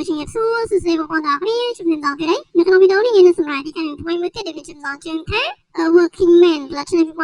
ជំរាបសួរសួស្តីបងប្អូនទាំងអស់គ្នាជំរាបដល់ទៀតនៅក្នុងវីដេអូនេះយើងនឹងសម្រាប់ទីការថ្មីមួយទៀតដែលមានចំណងជើងថា A Working Man ផលិតឆ្នាំ2025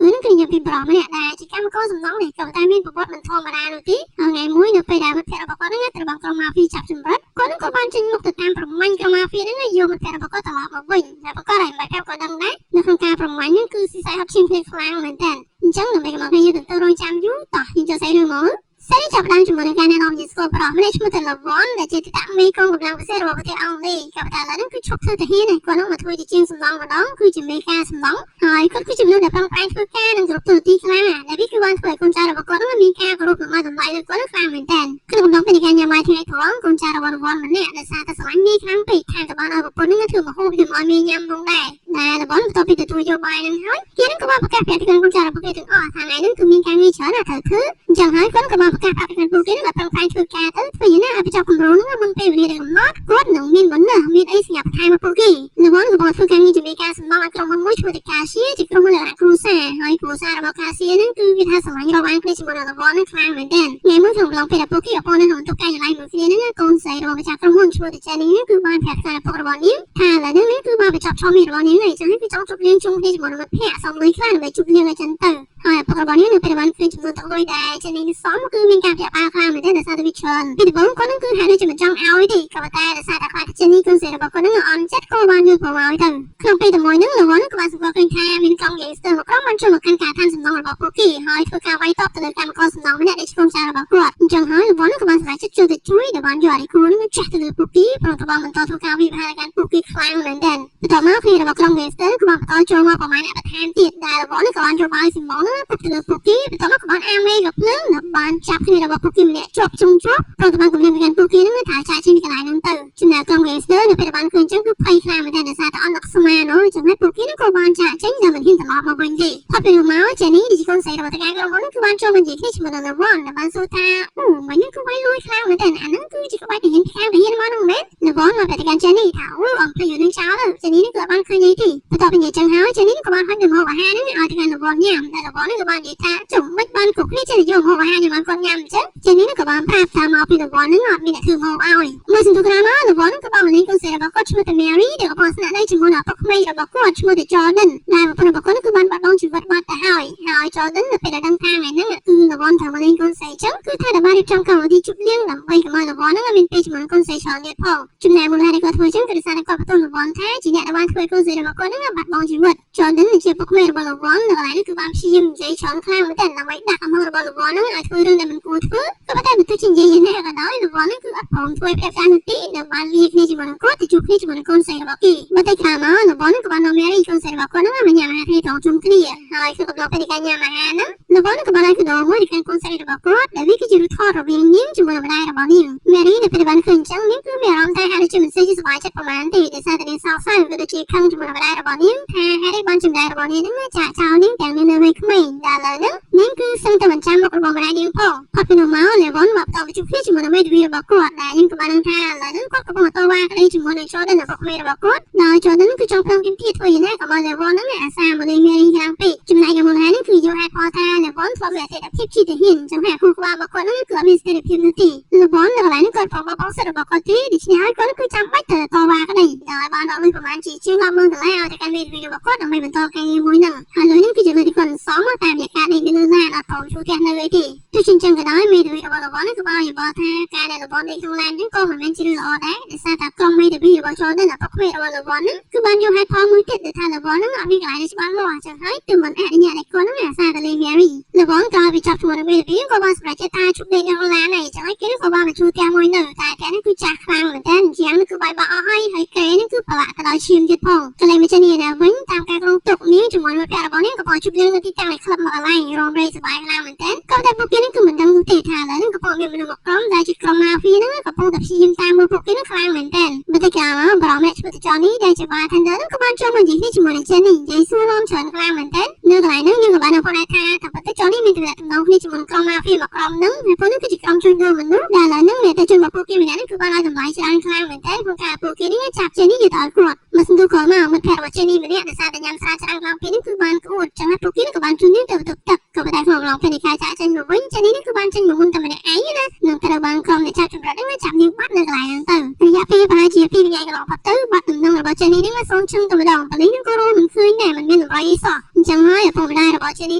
រឿងនេះគឺនិយាយពីប្រុសម្នាក់ដែលជាកម្មករសំណង់នេះក៏តែមានប្រវត្តិមិនធម្មតានោះទេថ្ងៃមួយនៅពេលដែលមិត្តភក្តិរបស់គាត់ហ្នឹងត្រូវបានក្រុមម៉ាហ្វីចាប់ចម្រិតគាត់ហ្នឹងក៏បានចេញមុខទៅតាមប្រមាញ់ក្រុមម៉ាហ្វីហ្នឹងយកមិត្តភក្តិរបស់គាត់ត្រឡប់មកវិញតែប្រកបហើយមិនប្រាប់ក៏ដឹងដែរនៅក្នុងការប្រមាញ់ហ្នឹងគឺស៊ីសៃហត់ឈាមគ្នាខ្លាំងមែនតើអញ្ចឹងដើម្បីកុំឲ្យគ្នាយើងទៅរងចាំយូរតោះយើងចូលសាច់រឿងមកសេរីចាប់ផ្ដើមជាមួយនឹងការណែនាំជាស្គាល់ប្រុសម្នាក់ឈ្មោះតែ Lavon ដែលជាទីតាមេកងកម្លាំងពិសេសរបស់ប្រទេសអង់គ្លេសក៏ប៉ុន្តែឥឡូវនេះគឺឈប់ធ្វើទាហានហើយគាត់នឹងមកធ្វើជាជាងសំណង់ម្ដងគឺជាមេការសំណង់ហើយគាត់គឺជាមនុស្សដែលប្រឹងប្រែងធ្វើការនិងគោរពតួនាទីខ្លាំងណាស់ដែលវាគឺបានធ្វើឲ្យកូនចៅរបស់គាត់នឹងមានការគោរពនិងឲ្យតម្លៃលើគាត់ខ្លាំងមែនទែនក្នុងកំឡុងពេលនៃការញ៉ាំបាយថ្ងៃត្រង់កូនចៅរបស់ Lavon ម្នាក់ដោយសារតែស្រឡាញ់មីខ្លាំងពេកថែមតែបានឲ្យប្រពន្ធនឹងធ្វើម្ហូបយកមកឲ្យមីញ៉ាំផងដែរដែល Lavon បន្ទាប់ពីទទួលយកបាយនឹងហើយគេនឹងក៏បានប្រកាសប្រាប់ទៅកាន់កូនចៅរបស់គេទាំងអស់ថាថ្ងៃនេះគឺមានការងារច្រើនណាស់ត្រូវធ្វើអញ្ចឹងហើយគាត់ក៏បានប្រកាសប្រាប់ទៅកាន់ពួកគេនឹងឲ្យប្រឹងប្រែងធ្វើការទៅធ្វើយ៉ាងណាឲ្យបញ្ចប់គម្រោងហ្នឹងមុនពេលវេលាដែលកំណត់គាត់នឹងមានបណ្ណមានអីសម្រាប់បន្ថែមមកពួកគេ Lavon ក៏បានធ្វើការងារជាការសំណង់ឲ្យក្រុមហ៊ុនមួយឈ្មោះថាកាសៀជាក្រុមហ៊ុនលក្ខណៈគ្រួសារហើយគ្រួសាររបស់កាសៀហ្នឹងគឺគេថាស្រឡាញ់រាប់អានគ្នាជាមួយនឹង Lavon ហ្នឹងខ្លាំងមែនទែនថ្ងៃមួយក្នុងកំឡុងពេលដែលពួកគេកំពុងនៅក្នុងបន្ទប់ការិយាល័យមួយគ្នាហ្នឹងកូនស្រីរបស់ម្ចាស់ក្រុមហ៊ុនឈ្មោះថា Jenny ហ្នឹងគឺបានប្រាប់សារឪពុករបស់នាងថាឥឡូវនេះគឺបានបញ្ចប់ឆមាសរបស់នាងហើយអញ្ចឹងគឺចង់ជប់លៀងជុំគ្នាជាមួយនឹងមិត្តភក្តិសុំលុយខ្លះដើម្បីជប់លៀងឲ្យចឹងទៅហើយឪពុករបស់នាងនៅពេលបានឃើញចំនួនទឹកលុយដែល Jenny នេះសុំគឺមានការភ្ញាក់ផ្អើលខ្លាំងមែនទែនដោយសារតែវាច្រើនពីដំបូងគាត់នឹងគឺហាក់ដូចជាមិនចង់ឲ្យទេក៏ប៉ុន្តែដោយសារតែខ្លាច Jenny កូនស្រីរបស់គាត់នឹងអន់ចិត្តក៏បានយល់ព្រមឲ្យទៅក្នុងពេលតែមួយហ្នឹង Lavon ក៏បានសម្គាល់ឃើញថាមានក្រុម gangster មួយក្រុមបានចូលមកកាន់ការដ្ឋានសំណង់របស់ពួកគេហើយធ្វើការវាយតប់ទៅលើកម្មករសំណង់ម្នាក់ដែលជាកូនចៅរបស់គាត់អញ្ចឹងហើយ Lavon ក៏បានសម្រេចចិត្តចូលទៅជួយដែលបានយកអាគូនឹងចាស់ទៅលើពួកគេព្រមទាំងបានបន្តធ្វើការវិភាគកាន់ពួកគេខ្លាំងមែនទែនបន្ទាប់មកគ្នារបស់ក្រុម gangster ក៏បានបន្តចូលមកប្រមាណអ្នកបន្ថែមទៀតដែល Lavon ក៏បានយកបាយស៊ីម៉ងពុកទៅលើពួកគេបន្ទាប់មកក៏បានអាមេក៏ភ្លើងនិងបានចាប់គ្នារបស់ពួកគេម្នាក់ជាប់ជុំជាប់ព្រមទាំងបានគំរាមកាន់ពួកគេនឹងថាចាកចេញពីកន្លែងហ្នឹងទៅចំណែកក្រុម gangster នៅពេលដែលបានឃើញចឹងគឺភ័យខ្លាំងមែនទែនដោយសារតែអន់នឹកស្មានអូចំណែកពួកគេនឹងក៏បានចាកចេញដែលមិនហ៊ានត្រឡប់មកវិញទេផុតពីនោះមក Jenny ដែលជាកូនស្រីរបស់តកាក្រុមហ៊ុនគឺបានចូលមកនិយាយគ្នាជាមួយនឹង Lavon ដែលបានសួរថាអូមិញហ្នឹងគឺវាយលួយខ្លាំងមែនទែនអាហ្នឹងគឺជាក្បាច់ទាហានខាងទាហានមកហ្នឹងមែន Lavon មកប្រាប់ទៅកាន់ Jenny ថាអូអំភ្លេចរឿងចោលទៅ Jenny នេះគឺអត់បានឃើញអីទេបន្ទាប់ពីនិយាយចឹងហើយ Jenny ក៏បានហុចនៅម្ហូបអាហារហ្នឹងឲ្យទៅកាន់ Lavon ញ៉ាំតែ Lavon នេះក៏បាននិយាយថាចុះមិនបានគ្រប់គ្នាចេះតែយកម្ហូបអាហារញ៉ាំឲ្យគាត់ញ៉ាំអញ្ចឹង Jenny នេះក៏បានប្រាប់ថាមកពី Lavon ហ្នឹងអត់មានអ្នកធ្វើម្ហូបឲ្យមួយសន្ទុះក្រោយមក Lavon ក៏បានមកលេងកូនស្រីរបស់គាត់ឈ្មោះតែ Mary ដែលកំពុងស្នាក់នៅជាមួយនឹងឪពុកក្មេករបស់គាត់ឈ្មោះតែ Jordan ដែលប្រពន្ធរបស់គាត់គឺបានបាត់បង់ជីវិតបាត់ទៅហើយហើយ Jordan នៅពេលដែលដឹងថាថ្ងៃហ្នឹងគឺ Lavon ត្រូវមកលេងកូនស្រីអញ្ចឹងគឺថាតែបានរៀបចំកម្មវិធីជប់លៀងដើម្បីកុំឲ្យ Lavon ហ្នឹងមានពេលជាមួយកូនស្រីច្រើនទៀតផងចំណែកមូលហេតុដែលគាត់ធ្វើអញ្ចឹងគឺដោយសារតែគាត់បន្ទោស Lavon ថាជាអ្នកដែលបានធ្វើឲ្យកូនស្រីរបស់គាត់ហ្នឹងបាត់បង់ជីវិត Jordan ជាពុកក្មេករបស់ Lavon នៅកន្លែងនេះគឺបានព្យាយាមនិយាយច្រើនខ្លាំងមែនទែនដើម្បីដាក់កំហឹងរបស់ Lavon ហ្នឹងឲ្យធ្វើរឿងដែលមិនគួរធ្វើក៏ប៉ុន្តែបើទោះជានិយាយយ៉ាងណាក៏ដោយ Lavon ហ្នឹងគឺអត់ព្រមធ្វើឲ្យប្រាប់ការនោះទេដែលបានលាគ្នាជាមួយនឹងគាត់ទៅជួបគ្នាជាមួយនឹងកូនស្រីរបស់គេបើតែក្រោយមក Lavon ហ្នឹងក៏បាននាំ Mary កូនស្រីរបស់គាត់ហ្នឹងមកញ៉ាំអាហារគ្នាត្រង់ជុំគ្នាហើយគឺកំឡុងពេលនៃការញ៉ាំអាហារហ្នឹង Lavon ក៏បានឲ្យកដោមួយទៅកាន់កូនស្រីរបស់គាត់ដែលវាគឺជារូបថតរវាងនាងជាមួយនឹងម្ដាយរបស់នាង Mary នៅពេលបានឃើញអញ្ចឹងនាងគឺមានអារម្មណ៍ថាហាក់ដូចជាមិនសូវជាសប្បាយចិត្តប្រហែលទេដោយសារតែនាងសោកសៅក៏ដូចជាខឹងជាមួយនឹងម្ដាយរបស់នាងថាហេតុអីបានចម្ដាយរបស់នាងហ្នឹងចាកចោលនាងទាំងនាងនៅវ័យក្មេងដែលឥឡូវហ្នឹងនាងគឺសឹងតែមិនចាំមុខរបស់ម្ដាយនាងផងផុតពីនោះមក Levon មកបន្តទៅជួបគ្នាជាមួយនឹងមេធាវីរបស់គាត់ដែលនាងក៏បានដឹងថាឥឡូវហ្នឹងគាត់កំពុងតវ៉ាក្តីជាមួយនឹង Jordan របស់ក្មេងរបស់គាត់ដោយ Jordan គឺចង់ប្រឹងទាមទារធ្វើយ៉ាងណាកុំឲ្យ Levon ហ្នឹងអាសាមកលេង Mary ខ្លាំងពេកចំណែកឯមូលហេតុនេះគឺយកហេតុផលថា Levon ធ្លាប់មានអតីតភាពជាទាហានចឹងហើយខួរក្បាលរបស់គាត់ហ្នឹងគឺអត់មានស្ថិរភាពនោះទេ Levon នៅកន្លែងនេះគាត់ប្រមបបងសិទ្ធិរបស់គាត់ទេដូច្នេះហើយគាត់គឺចាំបាច់ត្រូវតវ៉ាក្តីដោយបានដកលុយប្រហែលជាជាង10,000ដុល្លារឲ្យទៅកាន់មេធាវីរបស់គាត់ដើម្បីបន្តការងារមួយហ្នឹងហើយលុយហ្នឹងគឺជាលុយដែលគាត់សន្សំតាមរយៈការដេកនៅលើឡានអត់ព្រមជួលផ្ទះនៅអីទេទោះជាអញ្ចឹងក៏ដោយមេធាវីរបស់ Levon នេះក៏បានយោបល់ថាការដែល Levon ដេកក្នុងឡានហ្នឹងក៏មិនមែនជារឿងល្អដែរដោយសារតែក្រុមមេធាវីរបស់ Jordan ឪពុកក្មេករបស់ Levon ហ្នឹងគឺបានយកហេតុផលមួយទៀតដែលថា Levon ហ្នឹងអត់មានកន្លែងនេះច្បាស់លាស់អញ្ចឹងហើយទើបមិនអនុញ្ញាតឲ្យគាត់ហ្នឹងអាសាទៅលេង Mary Levon ក្រោយពីចាប់ជាមួយនឹងមេធាវីក៏បានសម្រេចចិត្តថាជប់ដេកនៅក្នុងឡានហើយអញ្ចឹងហើយគេក៏បានមកជួលផ្ទះមួយនៅតែផ្ទះនេះគឺចាស់ខ្លាំងមែនតើជាងនេះគឺបាយបាក់អស់ហើយហើយគេនេះគឺប្រឡាក់ទៅដោយឈាមទៀតផងកន្លែងមួយនេះណាវិញតាមការគ្រោងទុកនាងជាមួយមិត្តភក្តិរបស់នាងក៏បានជប់លៀងនៅទីតាំងនៃក្លឹបមួយកន្លែងរំរែកសប្បាយខ្លាំងមែនតើក៏តែពួកគេនេះគឺមិនដឹងនោះទេថាឥឡូវនេះកំពុងមានមនុស្សមួយក្រុមដែលជាក្រុមម៉ាហ្វីហ្នឹងកំពុងតែព្យាយាមតាមមើលពួកគេនេះខ្លាំងមែនតើបើតែក្រោយមកបរិមអ្នកឈ្មោះ Johnny ដែលជា bartender ហ្នឹងក៏បានចូលមកនិយាយគ្នាជាមួយនឹង Jenny និយាយសួរនាំច្រើនខ្លាំងមែនតើនៅកន្លែងហ្នឹងយើងក៏បានដឹងផងដែរថាតាមពិតទៅ Johnny មានទំនាក់ទំនងគ្នាជាមួយនឹងក្រុមម៉ាហ្វីមួយក្រុមហ្នឹងហើយពួកនេះគឺជាក្រុមជួញដូរមនុស្សដែលឥឡូវហ្នឹងមានតែជនរបស់ពួកគេម្នាក់នេះគឺបានឲ្យតម្លៃច្រើនខ្លាំងមែនតើក្នុងការពួកគេនេះចាប់ Jenny យកទៅឲ្យគាត់មកសន្ទុះក្រោយមកមិត្តភក្តិរបស់ Jenny ម្នាក់ដោយសារតែញ៉ាំស្រាច្រើនខ្លាំងពេកនេះគឺបានក្អួតចឹងហើយពួកគេនេះក៏បានជូននាងទៅបន្ទប់ទឹកក៏ ក៏ប៉ុន្តែក្នុងអំឡុងពេលនៃការចាក់ចេញមកវិញ Jenny នេះគឺបានចេញមកមុនតែម្នាក់ឯងណានឹងត្រូវបានក្រុមអ្នកចាប់ចម្រិតហ្នឹងចាប់នាងបាត់នៅកន្លែងហ្នឹងទៅរយៈពេលប្រហែលជា2ថ្ងៃកន្លងផុតទៅបាត់ដំណឹងរបស់ Jenny នេះសូន្យឈឹងតែម្ដងប៉ូលីសនឹងក៏រកមិនឃើញដែរមិនមានតម្រុយអីសោះអញ្ចឹងហើយឪពុកម្ដាយរបស់ Jenny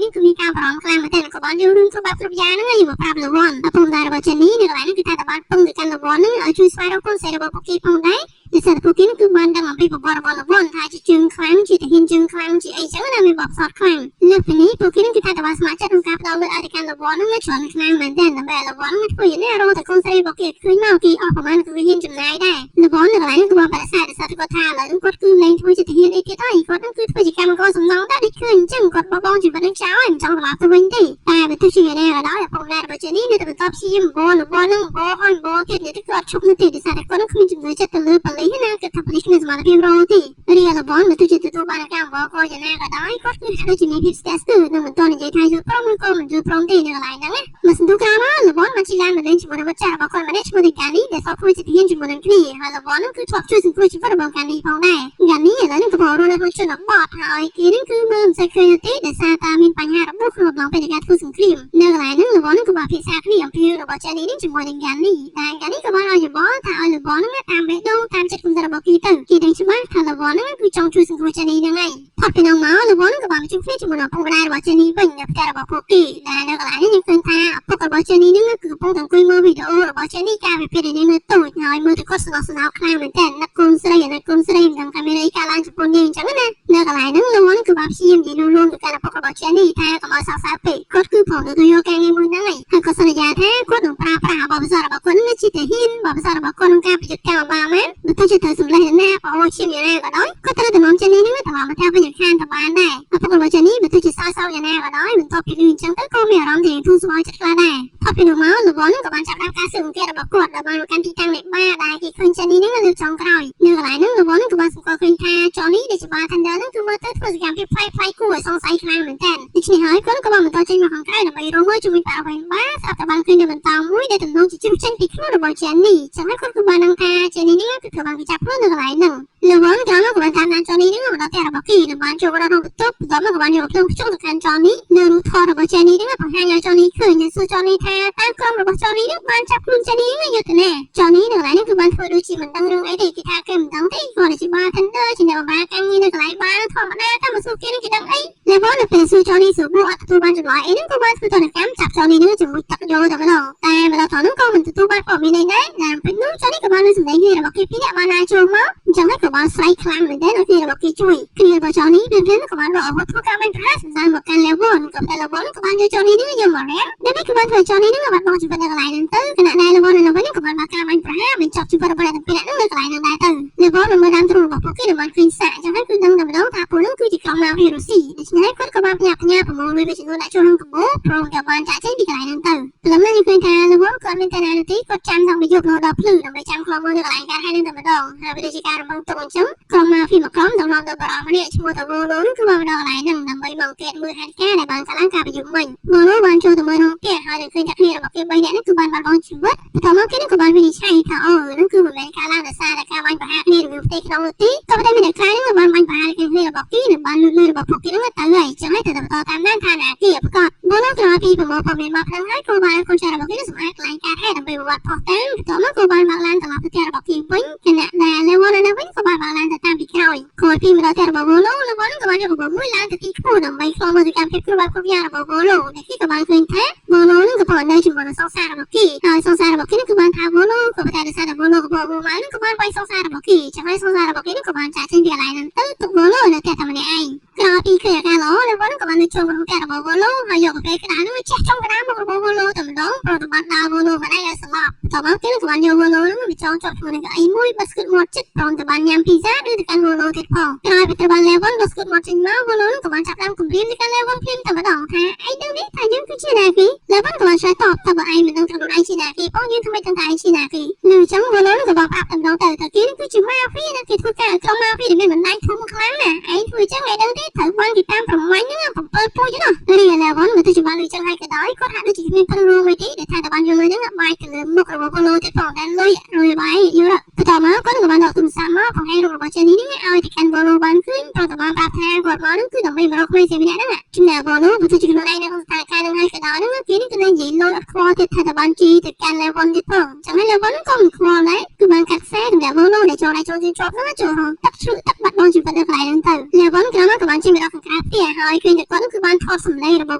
នេះគឺមានការបារម្ភខ្លាំងមែនទែនក៏បានយករឿងគ្រប់បែបគ្រប់យ៉ាងហ្នឹងយកមកប្រាប់លវ៉ាន់ឪពុកម្ដាយរបស់ Jenny នៅកន្លែងនេះគឺថាតែបានពឹងទៅកាន់លវ៉ាន់ហ្នឹងឲ្យជួយស្វែងរកកូនស្រីរបស់ពួកគេផងដែរដោយសារតែពួកគេគឺបានដឹងអំពីប្រវត្តិរបស់លវ៉ាន់ថាជាជើងខ្លាំងជាទាហានជើងខ្លាំងជាអីចឹងណាមានបទពិសោធន៍ខ្លាំងលើសពីនេះពួកគេនឹងគឺថាតែបានស្ម័គ្រចិត្តក្នុងការផ្ដល់លុយឲ្យទៅកាន់លវ៉ាន់ហ្នឹងច្រើនខ្លាំងមែនទែនដើម្បីឲ្យលវ៉ាន់ហ្នឹងធ្វើយ៉ាងណារកតែកូនស្រីរបស់គេឃើញមកគេអស់ប្រហែលគឺហ៊ានចំណាយដែរលវ៉ាន់នៅកន្លែងនេះគឺបានបដិសេធដោយសារតែគាត់ថាឥឡូវហ្នឹងគាត់គឺលែងធ្វើជាទាហានអីទៀតហើយគាត់ហ្នឹងគឺធ្វើជាកម្មករសំណង់ដែរដូចឃើញអញ្ចឹងគាត់បោះបង់ជីវិតហ្នឹងចោលហើយមិនចង់ត្រឡប់ទៅវិញទេតែបើទោះជាយ៉ាងណាក៏ដោយឪពុកម្ដាយរបស់ជេនីនៅតែបន្តព្យាយាមបលលវ៉ាន់ហ្នឹងបហើយបទៀតនេះគឺអត់ឈប់នោះទេដោយសារតែគាត់ហ្នឹងគ្មានជំនឿចិត្តទៅលើប៉ូលីសណាគាត់ថាប៉ូលីសគ្មានសមត្ថភាពរកទេរីឯលវ៉ាន់បើទោះជាទទួលបានការបកយ៉ាងណាក៏ដោយគាត់គឺដូចជាមានភាពស្ទាក់ស្ទើរនិងមិនទាន់និយាយថាយល់ព្រមឬក៏មិនយល់ព្រមទេនៅកន្លែងហ្នឹងណាមកសន្ទុះក្រោយមកលវ៉ាន់បានជិះឡានមកលេងជាមួយនឹងមិត្តចាស់របស់គាត់ម្នាក់ឈ្មោះកានីដែលសពធ្វើជាទាហានជាមួយនឹងគ្នាហើយលវ៉ាន់ហ្នឹងគឺធ្លាប់ជួយសង្គ្រោះជីវិតរបស់កានីផងដែរកានីឥឡូវនេះកំពុងរស់នៅក្នុងជនបទហើយគេនេះគឺមើលមិនសូវឃើញទេដោយសារតែមានបញ្ហារបួសក្នុងអំឡុងពេលនៃការធ្វើសង្គ្រាមនៅកន្លែងហ្នឹងលវ៉ាន់ហ្នឹងក៏បានពិភាក្សាគ្នាអំពីរបស់ចានីនេះជាមួយនឹងកានីតែកានីក៏បានឲ្យយោបល់ថាឲ្យលវ៉ាន់ហ្នឹងតាមបេះដូងតាមចិត្តគំនិតរបស់គេទៅគេដឹងច្បាស់ថាលវ៉ាន់ហ្នឹងគឺចង់ជួយសង្គ្រោះចានីហ្នឹងឯងផុតពីនោះមកលវ៉ាន់ក៏បានជួបគ្នាជាមួយនឹងឪពុកម្ដាយរបស់ចានីវិញនៅផ្ទះរបស់ពួកគេដែលនៅកន្លែងនេះយើងឃើញថាឪពុករបស់ចានីហ្នឹងគឺកំពុងតែអង្គុយមើលវីដេអូរបស់ចានីកាលពីពេលដែលនាងនៅតូចហើយមើលទៅគាត់ស្ងោះស្នោខ្លាំងមែនទែននឹកកូនស្រីអាណិតកូនស្រីមិនដឹងថាមានអីកើតឡើងចំពោះនាងអញ្ចឹងណានៅកន្លែងហ្នឹងលវ៉ាន់គឺបានព្យាយាមនិយាយលួងលោមទៅកាន់ឪពុករបស់ចានីថាកុំឲ្យសោកសៅពេកគាត់គឺព្រមទទួលយកការងារមួយហ្នឹងហើយហើយគាត់សន្យាថាគាត់នឹងប្រើប្រាស់បទពិសោធន៍របស់គាត់ហ្នឹងជាទាហានបទពិសោធន៍របស់គាត់ក្នុងការប្រយុទ្ធកម្មបានមែនបើទោះជាត្រូវសម្លេះណាបងអូឈាមយ៉ាងណាក៏ដោយគាត់ត្រូវតែនាំចានីហ្នឹងត្រឡប់មកផ្ទះវិញឲ្យខានទៅបានដែរឪពុករបស់ចានីបើទោះជាសោយសោកយ៉ាងណាក៏ដោយបន្ទាប់ពីលឺអញ្ចឹងទៅក៏មានអារម្មណ៍ថាធូរស្បើយចិត្តខ្លះដែរផុតពីនោះមកលវ៉ាន់ក៏បានចាប់ផ្ដើមការស៊ើបអង្កេតរបស់គាត់ដែលបានមកកាន់ទីតាំងនៃបារដែលគេឃើញចានីហ្នឹងលើកចុងក្រោយនៅកន្លែងហ្នឹងលវ៉ាន់ក៏បានសម្គាល់ឃើញថាចននេះដែលជា bartender ហ្នឹងគឺមើលទៅធ្វើសកម្មភាពប្លែកៗគួរឲ្យសង្ស័យខ្លាំងមែនទែនដូច្នេះហើយគាត់ក៏បានបន្តចេញមកខាងក្រៅដើម្បីរកមើលជំវិញបរិវេណបារស្រាប់តែបានឃើញនៅបន្តោងមួយដែលទំនងជាជ្រុះចេញពីខ្លួនរបស់ចានីចឹងហើយគាត់គឺបានដឹងថាចានីនេះគឺត្រូវបានគេចាប់ខ្លួននៅកន្លែងហ្នឹងលវ៉ាន់ក្រោយមកក៏បានតាមដានចននេះហ្នឹងមកដល់ផ្ទះរបស់គេនិងបានចូលមកដល់ក្នុងបន្ទប់បន្ទាប់មកក៏បានយកភ្លើងភ្ជង់ទៅកាន់ចននេះនៅរូបថតរបស់ចានីហ្នឹងបង្ហាញឲ្យចននេះឃើញហើយសួរចននេះថាតើក្រុមរបស់ចននេះហ្នឹងបានចាប់ខ្លួនចានីហ្នឹងយកទៅណាចននេះនៅកន្លែងនេះគឺបានធ្វើដូចជាមិនដឹងរឿងអីទេគេថាគេមិនដឹងទេគាត់ជា bartender ជាអ្នកបម្រើការងារនៅកន្លែងបារធម្មតាតែមកសួរគេនឹងគេដឹងអីលវ៉ាន់នៅពេលសួរចននេះសួរបួសអត់ទទួលបានចម្លើយអីហ្នឹងក៏បានធ្វើទណ្ឌកម្មចាប់ចននេះនឹងជាមួយទឹកយកតែម្ដងតែមកដល់ត្រង់ហ្នឹងក៏មិនទទួលបានព័ត៌មានអីដែរតាមពេលនោះចននេះក៏បានលើសម្លេងគ្នារបស់គេពីរនាក់បានឡើងចូលមកអញ្ចឹងហើយក៏បានស្រែកខ្លាំងមែនទែនឲ្យគ្នារបស់គេជួយគ្នារបស់ចននេះពេលៗក៏បានរកអាវុធធ្វើការបាញ់ប្រហារសម្ដៅមកកាន់លវ៉ាន់ក៏តែលវ៉ាន់ក៏បានយកចននេះនឹងយកមករាំដែលនេះក៏បានធ្វើចននេះនឹងបាត់បង់ជីវិតនៅកន្លែងហ្នឹងទៅខណៈដែលលវ៉ាន់នៅវិញក៏បានបើកការបាញ់ប្រហារបញ្ចប់ជីវិតរបស់អ្នកទាំងពីរនាក់ហ្នឹងនៅកន្លែងហ្នឹងដែរទៅលវ៉ាន់នៅមើលតាមទ្រូងរបស់ពួកគេនឹងបានឃើញសាកអញ្ចឹងហើយគឺដឹងតែម្ដងថាពួកហ្នឹងគឺជាក្រុមម៉ាហ្វៀរុស្ស៊ីដូច្នេះហើយគាត់ក៏បានផ្ញើផ្ញើប្រមូលលុយមួយចំនួនដាក់ចូលក្នុងកាបូបព្រមទាំងបានចាក់ចេញពីកន្លែងហ្នឹងទៅព្រលឹមហ្នឹងយើងឃើញថាលវ៉ាន់គាត់មានតែណានោះទេគាត់ចាំតាំងពីយប់រហូតដល់ភ្លឺដើម្បីចាំខ្លងមើលនៅកន្លែងកើតហេតុហ្នឹងតែម្ដងហើយវាដូចជាការរំពឹងទុកអញ្ចឹងក្រុមម៉ាហ្វៀមួយក្រុមដឹកនាំដោយបរិម្នាក់ឈ្មោះតាវ៉ូឡូនោះគឺបានមកដល់កន្លែងហ្នឹងដើម្បីមកអង្កេតមើលហេតុការណ៍ដែលបានកើតឡើងកាលពីយប់មិញវ៉ូឡូបានចូលទៅមើលក្នុងផ្ទះហើយនឹងឃើញថាគ្នារបស់គេ3នាក់ហ្នឹងគឺបានបាត់បង់ជីវិតបន្ទាប់មកគេនឹងក៏បានវិនិច្ឆ័យថាអូហ្នឹងគឺមិនមែនកើតឡើងដោយសារតែការបាញ់ប្រហារគ្នារវាងផ្ទៃក្នុងនោះទេក៏ប៉ុន្តែមានអ្នកខ្លះហ្នឹងក៏បានបាញ់ប្រហារគ្នារបស់គេនិងបានលួចលុយរបស់ពួកគេហ្នឹងទៅហើយចឹងហើយត្រូវតែបន្តតាមដានថាណាគេប្រកាសវ៉ូឡូក្រោយពីប្រមូលព័ត៌មានមកហ្នឹងហើយក៏បានកូនចៅរបស់គេនឹងសម្អាតកន្លែងកើតហេតុដើម្បីប្រវត្តិភស្តុតាងបន្ទាប់មកក៏បានបើកឡានត្រឡប់ទៅផ្ទះរបស់គេវិញខណៈដែលលេវ៉ាន់នៅវិញក៏បានបើកឡានទៅតាមពីក្រោយក្រោយពីមកដល់ផ្ទះរបស់វ៉ូឡូលេវ៉ាន់ក៏បានយកកាបូបមួយឡើងទៅទីខ្ពស់ដើម្បីឃ្លាំមើលសកម្មភាពគ្រប់បែបគ្រប់យ៉ាងរបស់វ៉ូឡូដែលគេក៏បានឃើញថាវ៉ូឡូនឹងក៏បាននៅជាមួយនឹងសង្សាររបស់គេហើយសង្សាររបស់គេនឹងគឺបានថាវ៉ូឡូក៏ប៉ុន្តែដោយសារតែវ៉ូឡូក៏បបមកនឹងក៏បានវាយសង្សាររបស់គេចឹងហើយសង្សាររបស់គេនឹងក៏បានចាក់ចេញពីកន្លែងហ្នឹងទៅទុកវ៉ូឡូនៅផ្ទះតែម្នាក់ឯងក្រោយពីឃើញអាការល្អលេវ៉ាន់ក៏បានចូលក្នុងផ្ទះរបស់វ៉ូឡូហើយយកកាហ្វេក្តៅនឹងជះចុងកណ្ដាលមុខរបស់វ៉ូឡូតែម្ដងប្រតិបត្តិដល់វ៉ូឡូម្នាក់ឲ្យស្លាប់បន្ទាប់មកគេក៏បានយកវ៉ូឡូនឹងមកចងជាប់ជាមួយនឹងកៅអីមួយបិទស្គិតមាត់ចិត្តព្រមទាំងបានញ៉ាំភីហ្សាឬទៅកាន់វ៉ូឡូទៀតផងក្រោយពីត្រូវបានលេវ៉ាន់បិទស្គិតមាត់ចេញមកវ៉ូឡូនឹងក៏បានចាប់ផ្ដើមគំរាមទៅកាន់លេវ៉ាន់ភ្លាមតែម្ដងថាឯងដឹងនេះថាយើងគឺជាណាគេលេវ៉ាន់ក៏បានឆ្លើយតបថាបើឯងមិនដឹងថាខ្លួនឯងជាណាគេផងយើងធ្វើម៉េចដឹងថាឯងជាណាគេនៅអញ្ចឹងវ៉ូឡូនឹងក៏បានប្រាប់តែម្ដងទៅថាគេនឹងគឺជាម៉ាហ្វៀណាគេធ្វើការឲ្យក្រុមម៉ាហ្វៀដែលមានបណ្ដាញធំខ្លាំងណាស់ឯងធ្វើអញ្ចឹងឯងដឹងទេត្រូវបានគេតាមប្រមាញ់ហ្នឹង7ពូជណារីលេវ៉ាន់បើទោះជាបានលុយចឹងហើយក៏ដោយគាត់ហាក់ដូចជាគ្មានព្រឺរងអីទេដែលថាតែបានយកលុយហ្នឹងបាយទៅលើមុខរបស់ របស់ Volo ទៀតផងដែលលុយលុយបាយយល់បន្តមកគាត់ក៏បានដកទូរស័ព្ទមកបង្ហាញរូបរបស់ Jenny នេះឲ្យទៅកាន់ Volo បានឃើញព្រមទាំងបានប្រាប់ថាគាត់មកនឹងគឺដើម្បីមករកក្មេងស្រីម្នាក់ហ្នឹងចំណែក Volo បើទោះជាខ្លួនឯងនៅក្នុងស្ថានភាពហ្នឹងហើយក៏ដោយហ្នឹងគេនេះក៏នៅនិយាយលុយអត់ខ្វល់ទៀតថាតើបានជីទៅកាន់ level ទៀតផងចឹងហើយ level ហ្នឹងក៏មិនខ្វល់ដែរគឺបានកាត់ខ្សែសម្រាប់ Volo ដែលចូលដៃចូលជើងជាប់ហ្នឹងចូលក្នុងទឹកជ្រក់ទឹកបាត់បង់ជីវិតនៅកន្លែងហ្នឹងទៅ level ក្រោយមកក៏បានជិះមកដល់ខាងក្រៅផ្ទះហើយឃើញតែគាត់គឺបានថតសម្លេងរបស់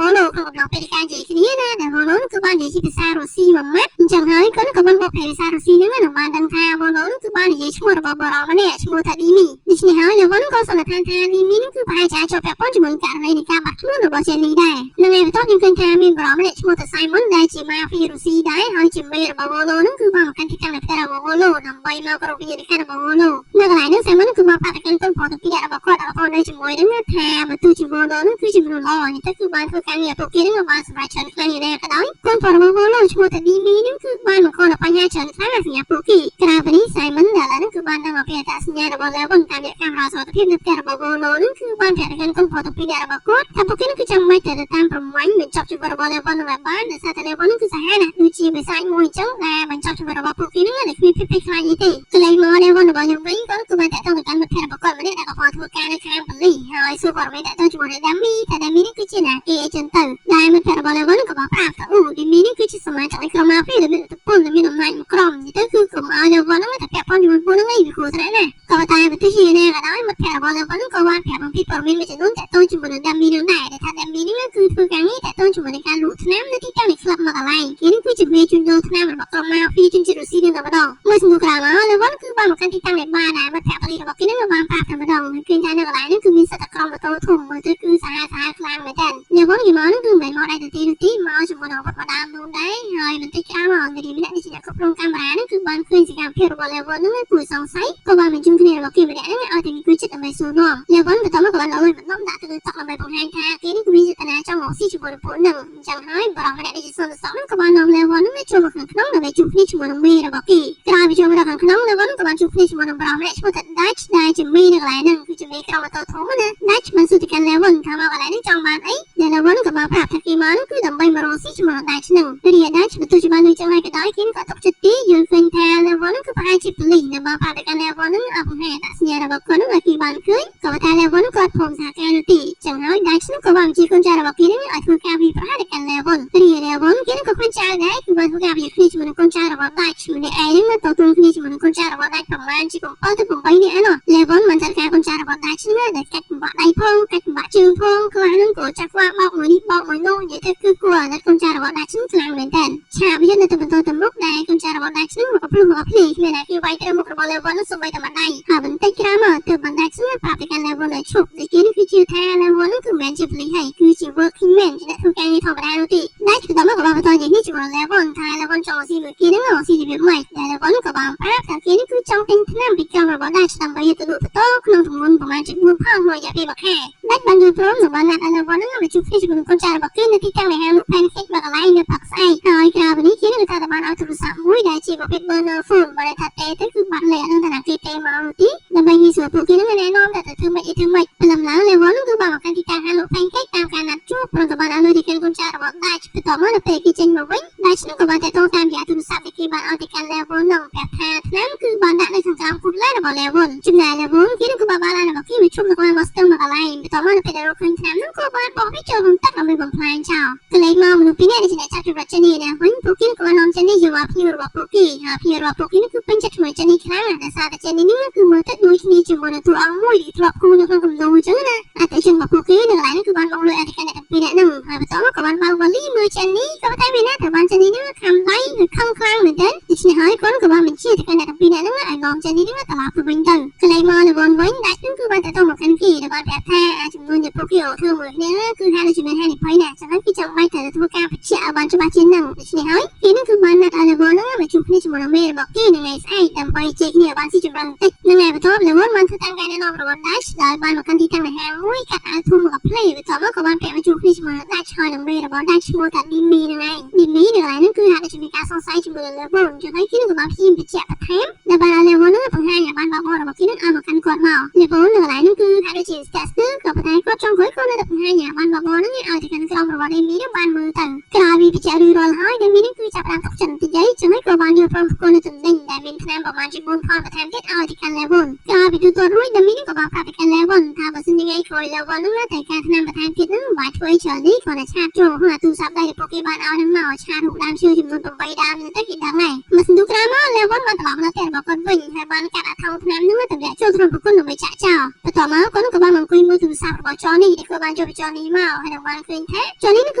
Volo ក្នុងកំឡុងពេលការនិយាយគ្នាណាដែល Volo គឺបាននិយាយជាភាសារុស្ស៊ីមួយម៉ាត់អញ្ចឹងហើយគាត់ក៏បានបកប្រែភាសារុស្ស៊ីហ្នឹងនឹងបានដឹងថា Volo គឺបាននិយាយឈ្មោះរបស់បុរសម្នាក់ឈ្មោះថា Dimi ដូច្នេះហើយ Levon ក៏សន្និដ្ឋានថា Dimi នឹងគឺប្រហែលជាអាចជាប់ពាក់ព័ន្ធជាមួយករណីនៃការបាត់ខ្លួនរបស់ Jenny ដែរនៅថ្ងៃបន្ទាប់យើងឃើញថាមានបុរសម្នាក់ឈ្មោះថា Simon ដែលជាម៉ាហ្វៀរុស្ស៊ីដែរហើយជាមេរបស់ Volo នឹងគឺបានមកកាន់ទីតាំងនៃផ្ទះរបស់ Volo ដើម្បីមកគោរពវិញ្ញាណក្ខន្ធរបស់ Volo នៅកន្លែងនេះ Simon គឺមកប្រាប់ទៅកាន់កូនប្រុសទាំងពីរនាក់របស់គាត់ដែលនៅជាមួយនឹងថាបើទោះជា Volo នឹងគឺជាមនុស្សល្អនេះទៅគឺបានធ្វើការងារពួកគេនឹងបានសម្រេចច្រើនខ្លាំងយ៉ាងណាក៏ដោយកូនប្រុសរបស់ Volo ឈ្មោះថា Dimi នឹងគឺបានបង្កនូវបញ្ហាច្រើនខ្លាំងសម្រាប់ពួកគេក្រៅពីនេះ Simon ដែលឥឡូវនេះគឺបានដឹងអំពីអត្តសញ្ញាណរបស់ Levon តាមរយៈកាមេរ៉ាសុវត្ថិភាពនៅផ្ទះរបស់ Volo នឹងគឺបានប្រាប់ទៅកាន់កូនប្រុសទាំងពីរនាក់របស់គាត់ថាពួកគេនឹងគឺចាំបាច់ត្រូវទៅតាមប្រមាញ់បញ្ចប់ជីវិតរបស់ Levon នឹងឲ្យបានដោយសារតែ Levon នឹងគឺសាហាវណាស់ដូចជាបិសាចមួយអញ្ចឹងដែលបញ្ចប់ជីវិតរបស់ពួកគេនឹងដែលគ្មានភាពភ័យខ្លាចអីទេកន្លែងមក Levon របស់ខ្ញុំវិញគាត់គឺបានតាក់ទងទៅកាន់មិត្តភក្តិរបស់គាត់ម្នាក់ដែលក៏ធ្វើការនៅខាងប៉ូលីសហើយសួរព័ត៌មានតាក់ទងជាមួយនឹង Dami ថា Dami នេះគឺជាណាគេអីចឹងទៅដែលមិត្តភក្តិរបស់ Levon ក៏បានប្រាប់ថាអូ Dami នេះគឺជាសមាជិកនៃក្រុមម៉ាហ្វៀដែលមានឥទ្ធិពលនិងមានអំណាចមួយក្រុមនិយាយទៅគឺកុំឲ្យ Levon ហ្នឹងតែពាក់ព័ន្ធជាមួយពួកហ្នឹងឯងវាគ្រោះថ្នាក់ណាស់ក៏តែប្រទេសជាណាក៏ដោយមិត្តភក្តិរបស់ Levon ក៏បានប្រាប់អំពីព័ត៌មានមួយចំនួនតាក់ទងជាមួយនឹង Dami នឹងដែរដែលថា Dami នេះគឺធ្វើការងារតាក់ទងជាមួយនឹងការលក់ថ្នាំនៅទីតាំងនៃក្លឹបមួយកន្លែងគេនេះគឺជាមេជួញដូរថ្នាំរបស់ក្រុមម៉ាហ្វៀជនជាតិរុស្ស៊ីនឹងតែម្ដងមួយសន្ទុះក្រោយមក Levon គឺបានមកកាន់ទីតាំងនៃបារដែលមិត្តភក្តិប៉ូលីសរបស់គេនឹងបានប្រាប់តែម្ដងឃើញថានៅកន្លែងនេះគឺមានសិតតែក្រុមម៉ូតូធំមើលទៅគឺសាហាវសាហាវខ្លាំងមែនតើ Levon គេមកនេះគឺមិនមែនមកដែរទៅទីនោះទេមកជាមួយនឹងអាវុធមកដើមនោះដែរហើយបន្តិចក្រោយមកនារីម្នាក់នេះជាអ្នកគ្រប់គ្រងកាមេរ៉ានេះគឺបានឃើញសកម្មភាពរបស់ Levon នឹងគួរសង្ស័យក៏បានបញ្ជូនគ្នារបស់គេម្នាក់ហ្នឹងឲ្យទៅអង្គុយចិត្តដើម្បីសួរនាំ Levon បន្តមកក៏បានលុយបណ្ដុំដាក់ទៅលើតុដើម្បីបង្ហាញថាគេនេះគឺមានចេតនាចង់រកស៊ីជាមួយនឹងពួកហ្នឹងអញ្ចឹងហើយបរិសម្នាក់នេះជាសន្តិសុខហ្នឹងក៏បាននាំ Levon ហ្នឹងចូលមកខាងក្នុងដើម្បីជួបគ្នាជាមួយនឹងមេរបស់គេក្រោយពីចូលមកដល់ខាងក្នុង Levon ក៏បានជួបគ្នាជាមួយនឹងបរិសម្នាក់ឈ្មោះថា Dutch ដែលជាមេនៅកន្លែងហ្នឹងគឺជាមេក្រុមម៉ូតូធំណា Dutch បានសួរទៅកាន់ Levon ថាមកកន្លែងនេះចង់បានអីដែល Levon ក៏បានប្រាប់ថាគេមកហ្នឹងគឺដើម្បីមករកស៊ីជាមួយនឹង Dutch ហ្នឹងរីឯ Dutch បើទោះជាបានលុយចឹងហើយក៏ដោយគេក៏ទុកចិត្តទីយល់ឃើញថា Levon ហ្នឹងគឺប្រហែលជាប៉ូលីសដែលបានប្រាប់ទៅកាន់ Levon ហ្នឹងឲ្យបង្ហាញអត្តសញ្ញាណរបស់គាត់ហ្នឹងឲ្យគេបានឃើញក៏ថា Levon គាត់ព្រមសហការនោះទេចឹងហើយ Dutch ហ្នឹងក៏បានបញ្ជាកូនចៅរបស់គេហ្នឹងឲ្យធ្វើការវាយប្រហារទៅកាន់ Levon រីឯ Levon គេហ្នឹងក៏គ្មានចៅដែរគឺបានធ្វើការវាយគ្នាជាមួយនឹងកូនចៅរបស់ Dutch ម្នាក់ឯងហ្នឹងតទល់គ្នាជាមួយនឹងកូនចៅរបស់ Dutch ប្រហែលជា7ទៅ8នាក់ណោះ Levon បានចាត់ការកូនចៅរបស់ Dutch ហ្នឹងដែលកាច់បំបាក់ដៃផងកាច់បំបាក់ជើងផងខ្លះហ្នឹងក៏ចាប់ក្បាលបោកមួយនេះបោកមួយនោះនិយាយទៅគឺគួរអាណិតកូនចៅរបស់ Dutch ហ្នឹងខ្លាំងមែនតើឆាកវានៅតែបន្តទៅមុខដែលកូនចៅរបស់ Dutch ហ្នឹងមកភ្លុះមកភ្លីគ្មានណាគេវាយទៅមុខរបស់ Levon ហ្នឹងសូម្បីតែម្ដាយហើយបន្តិចក្រោយមកទើបបាន Dutch ហ្នឹងប្រាប់ទៅកាន់ Levon ឲ្យឈប់ដែលគេនេះគឺជាថា Levon ហ្នឹងគឺមិនមែនជាប៉ូលីសហើយគឺជា working man ជាអ្នកធ្វើការងារធម្មតានោះទេ Dutch បន្តមកក៏បានបន្តនិយាយនេះជាមួយ Levon ថា Levon ចង់ស៊ីមួយគេហ្នឹងស៊ីរបៀបម៉េចដែល Levon ក៏បានប្រាប់ថាគេនេះគឺចង់ទិញថ្នាំពីក្រុមរបស់ Dutch ដើម្បីយកទៅលក់បន្តក្នុងទម្ងន់ប្រមាណជា4ផោនក្នុងរយៈពេលមួយខែ Dutch បានយល់ព្រមនិងបានណាត់ឲ្យ Levon ហ្នឹងមកជួបគ្នាជាមួយនឹងកូនចៅរបស់គេនៅទីតាំងនៃហាងលក់ pancake មួយកន្លែងនៅព្រឹកស្អែកហើយក្រៅពីនេះគេនឹងថាតែបានឲ្យទូរស័ព្ទមួយដែលជាប្រភេទ burner phone បើថាទេទៅគឺបាត់លេខហ្នឹងថាណាគេទេមកនោះទីដើម្បីងាយស្រួលពួកគេហ្នឹងណែនាំតែទៅធ្វើម៉េចអីធ្វើម៉េចព្រលឹមឡើង Levon ហ្នឹងគឺបានមកកាន់ទីតាំងហាងលក់ pancake តាមការណាត់ជួបព្រមទាំងបានឲ្យលុយទៅកាន់កូនចៅរបស់ Dutch បន្ទាប់មកនៅពេលគេចេញមកវិញ Dutch ហ្នឹងក៏បានតាក់ទងតាមរយៈទូរស័ព្ទដែលគេបានឲ្យទៅកាន់ Levon ហ្នឹងប្រាប់ថាថ្នាំគឺបានដាក់នៅខាងក្រោមគូលែរបស់ Levon ចំណែក Levon គេនឹងក៏បានបានរបស់គេមកជុំនៅក្នុងមាត់ស្ទឹងមួយកន្លែងបន្ទាប់មកនៅពេលដែលរកឃើញថ្នាំហ្នឹងក៏បានបោះវាចូលក្នុងទឹកដើម្បីបំផ្លាញចោលកន្លែងមកមនុស្សពីរនាក់ដែលជាអ្នកចាប់ចម្រិត Jenny ណាវិញពួកគេក៏បាននាំ Jenny យកមកភ្ញៀវរបស់ពួកគេហើយភ្ញៀវរបស់ពួកគេនេះគឺពេញចិត្តជាមួយ Jenny ខ្លាំងណាស់ដោយសារតែ Jenny នេះគឺមើលទៅដូចគ្នាជាមួយនឹងតួអង្គមួយដែលធ្លាប់គូនៅក្នុងគំនូរអញ្ចឹងណាអតិជនរបស់ពួកគេនៅកន្លែងនេះគឺបានបង់លុយអធិការអ្នកទាំងពីរនាក់ហ្នឹងហើយបន្ទាប់មកក៏បានបើកវ៉ាលីមើល Jenny ក៏តែមានណាតែបាន Jenny នេះខំដៃនិងខឹងខ្លាំងមែនទែនដូច្នេះហើយគាត់ក៏បានបញ្ជាទៅកាន់អ្នកទាំងពីរនាក់ហ្នឹងឲ្យនាំ Jenny នេះត្រឡប់ទៅវិញទៅកន្លែងមក Levon វិញដាច់ហ្នឹងគឺបានទៅមកកាន់គេដែលបានប្រាប់ថាអាចចំនួនដែលពួកគេធ្វើមួយគ្នាគឺហាក់ដូចជាមានហានិភ័យណាស់ចឹងហើយគេចាំបាច់ត្រូវធ្វើការបញ្ជាក់ឲ្យបានច្បាស់ជាងហ្នឹងដូច្នេះហើយគេនឹងគឺបានណាត់ឲ្យ Levon ហ្នឹងមកជួបគ្នាជាមួយនឹងមេរបស់គេនៅថ្ងៃស្អែកដើម្បីជែកគ្នាឲ្យបានស៊ីជម្រៅបន្តិចនៅថ្ងៃបន្ទាប់ Levon បានធ្វើតាមការណែនាំរបស់ Dutch ដោយបានមកកាន់ទីតាំងនៃហាងមួយកាត់អាវធំមកកាផ្លេបន្ទាប់មកក៏បានពាក់មកជួបគ្នាជាមួយនឹង Dutch ហើយនឹងមេរបស់ Dutch ឈ្មោះថា Dimi ហ្នឹងឯង Dimi នៅកន្លែងហ្នឹងគឺហាក់ដូចជាមានការសង្ស័យជាមួយនឹង Levon ចឹងហើយគេនឹងក៏បានព្យាយាមបញ្ជាក់បន្ថែមដែលបានឲ្យ Levon ហ្នឹងបង្ហាញឲ្យបានបបររបស់គេហ្នឹងឲ្យមកកាន់គាត់មក Levon នៅកន្លែងហ្នឹងគឺហាក់ដូចជាស្ទាក់ស្ទើរក៏ប៉ុន្តែគាត់ចង់ក្រោយក៏នៅតែបង្ហាញឲ្យបានបបរហ្នឹងឲ្យទៅកាន់ក្រុមរបស់ Dimi ហ្នឹងបានមើលទៅក្រោយពីបញ្ជាក់រួចរាល់ហើយ Dimi ហ្នឹងគឺចាប់ផ្ដើមទុកចិត្តបន្តិចហើយចឹង ចឹងហើយក៏បានយល់ព្រមផ្គល់នៅទំនិញដែលមានថ្នាំប្រមាណជា4ផលបន្ថែមទៀតឲ្យទៅកាន់ Levon ក្រោយពីទូទាត់រួច Demi ក៏បានប្រាប់ទៅកាន់ Levon ថាបើសិនជាថ្ងៃក្រោយ Levon ហ្នឹងត្រូវការថ្នាំបន្ថែមទៀតហ្នឹងមិនបាច់ធ្វើឲ្យច្រើននេះគ្រាន់តែchat ចូលក្នុងអាទូរស័ព្ទដៃដែលពួកគេបានឲ្យហ្នឹងមក chat រូបដើមឈើចំនួន8ដើមហ្នឹងទៅគេដឹងហើយមួយសន្ទុះក្រោយមក Levon បានត្រឡប់មកផ្ទះរបស់គាត់វិញហើយបានកាត់អាថង់ថ្នាំហ្នឹងទម្លាក់ចូលក្នុងប្រគុណដើម្បីចាក់ចោលបន្ទាប់មកគាត់ក៏បានអង្គុយមើលទូរស័ព្ទរបស់ Johnny ដែលគាត់បានយកពី Johnny មកហើយនឹងបានឃើញថា Johnny នឹងក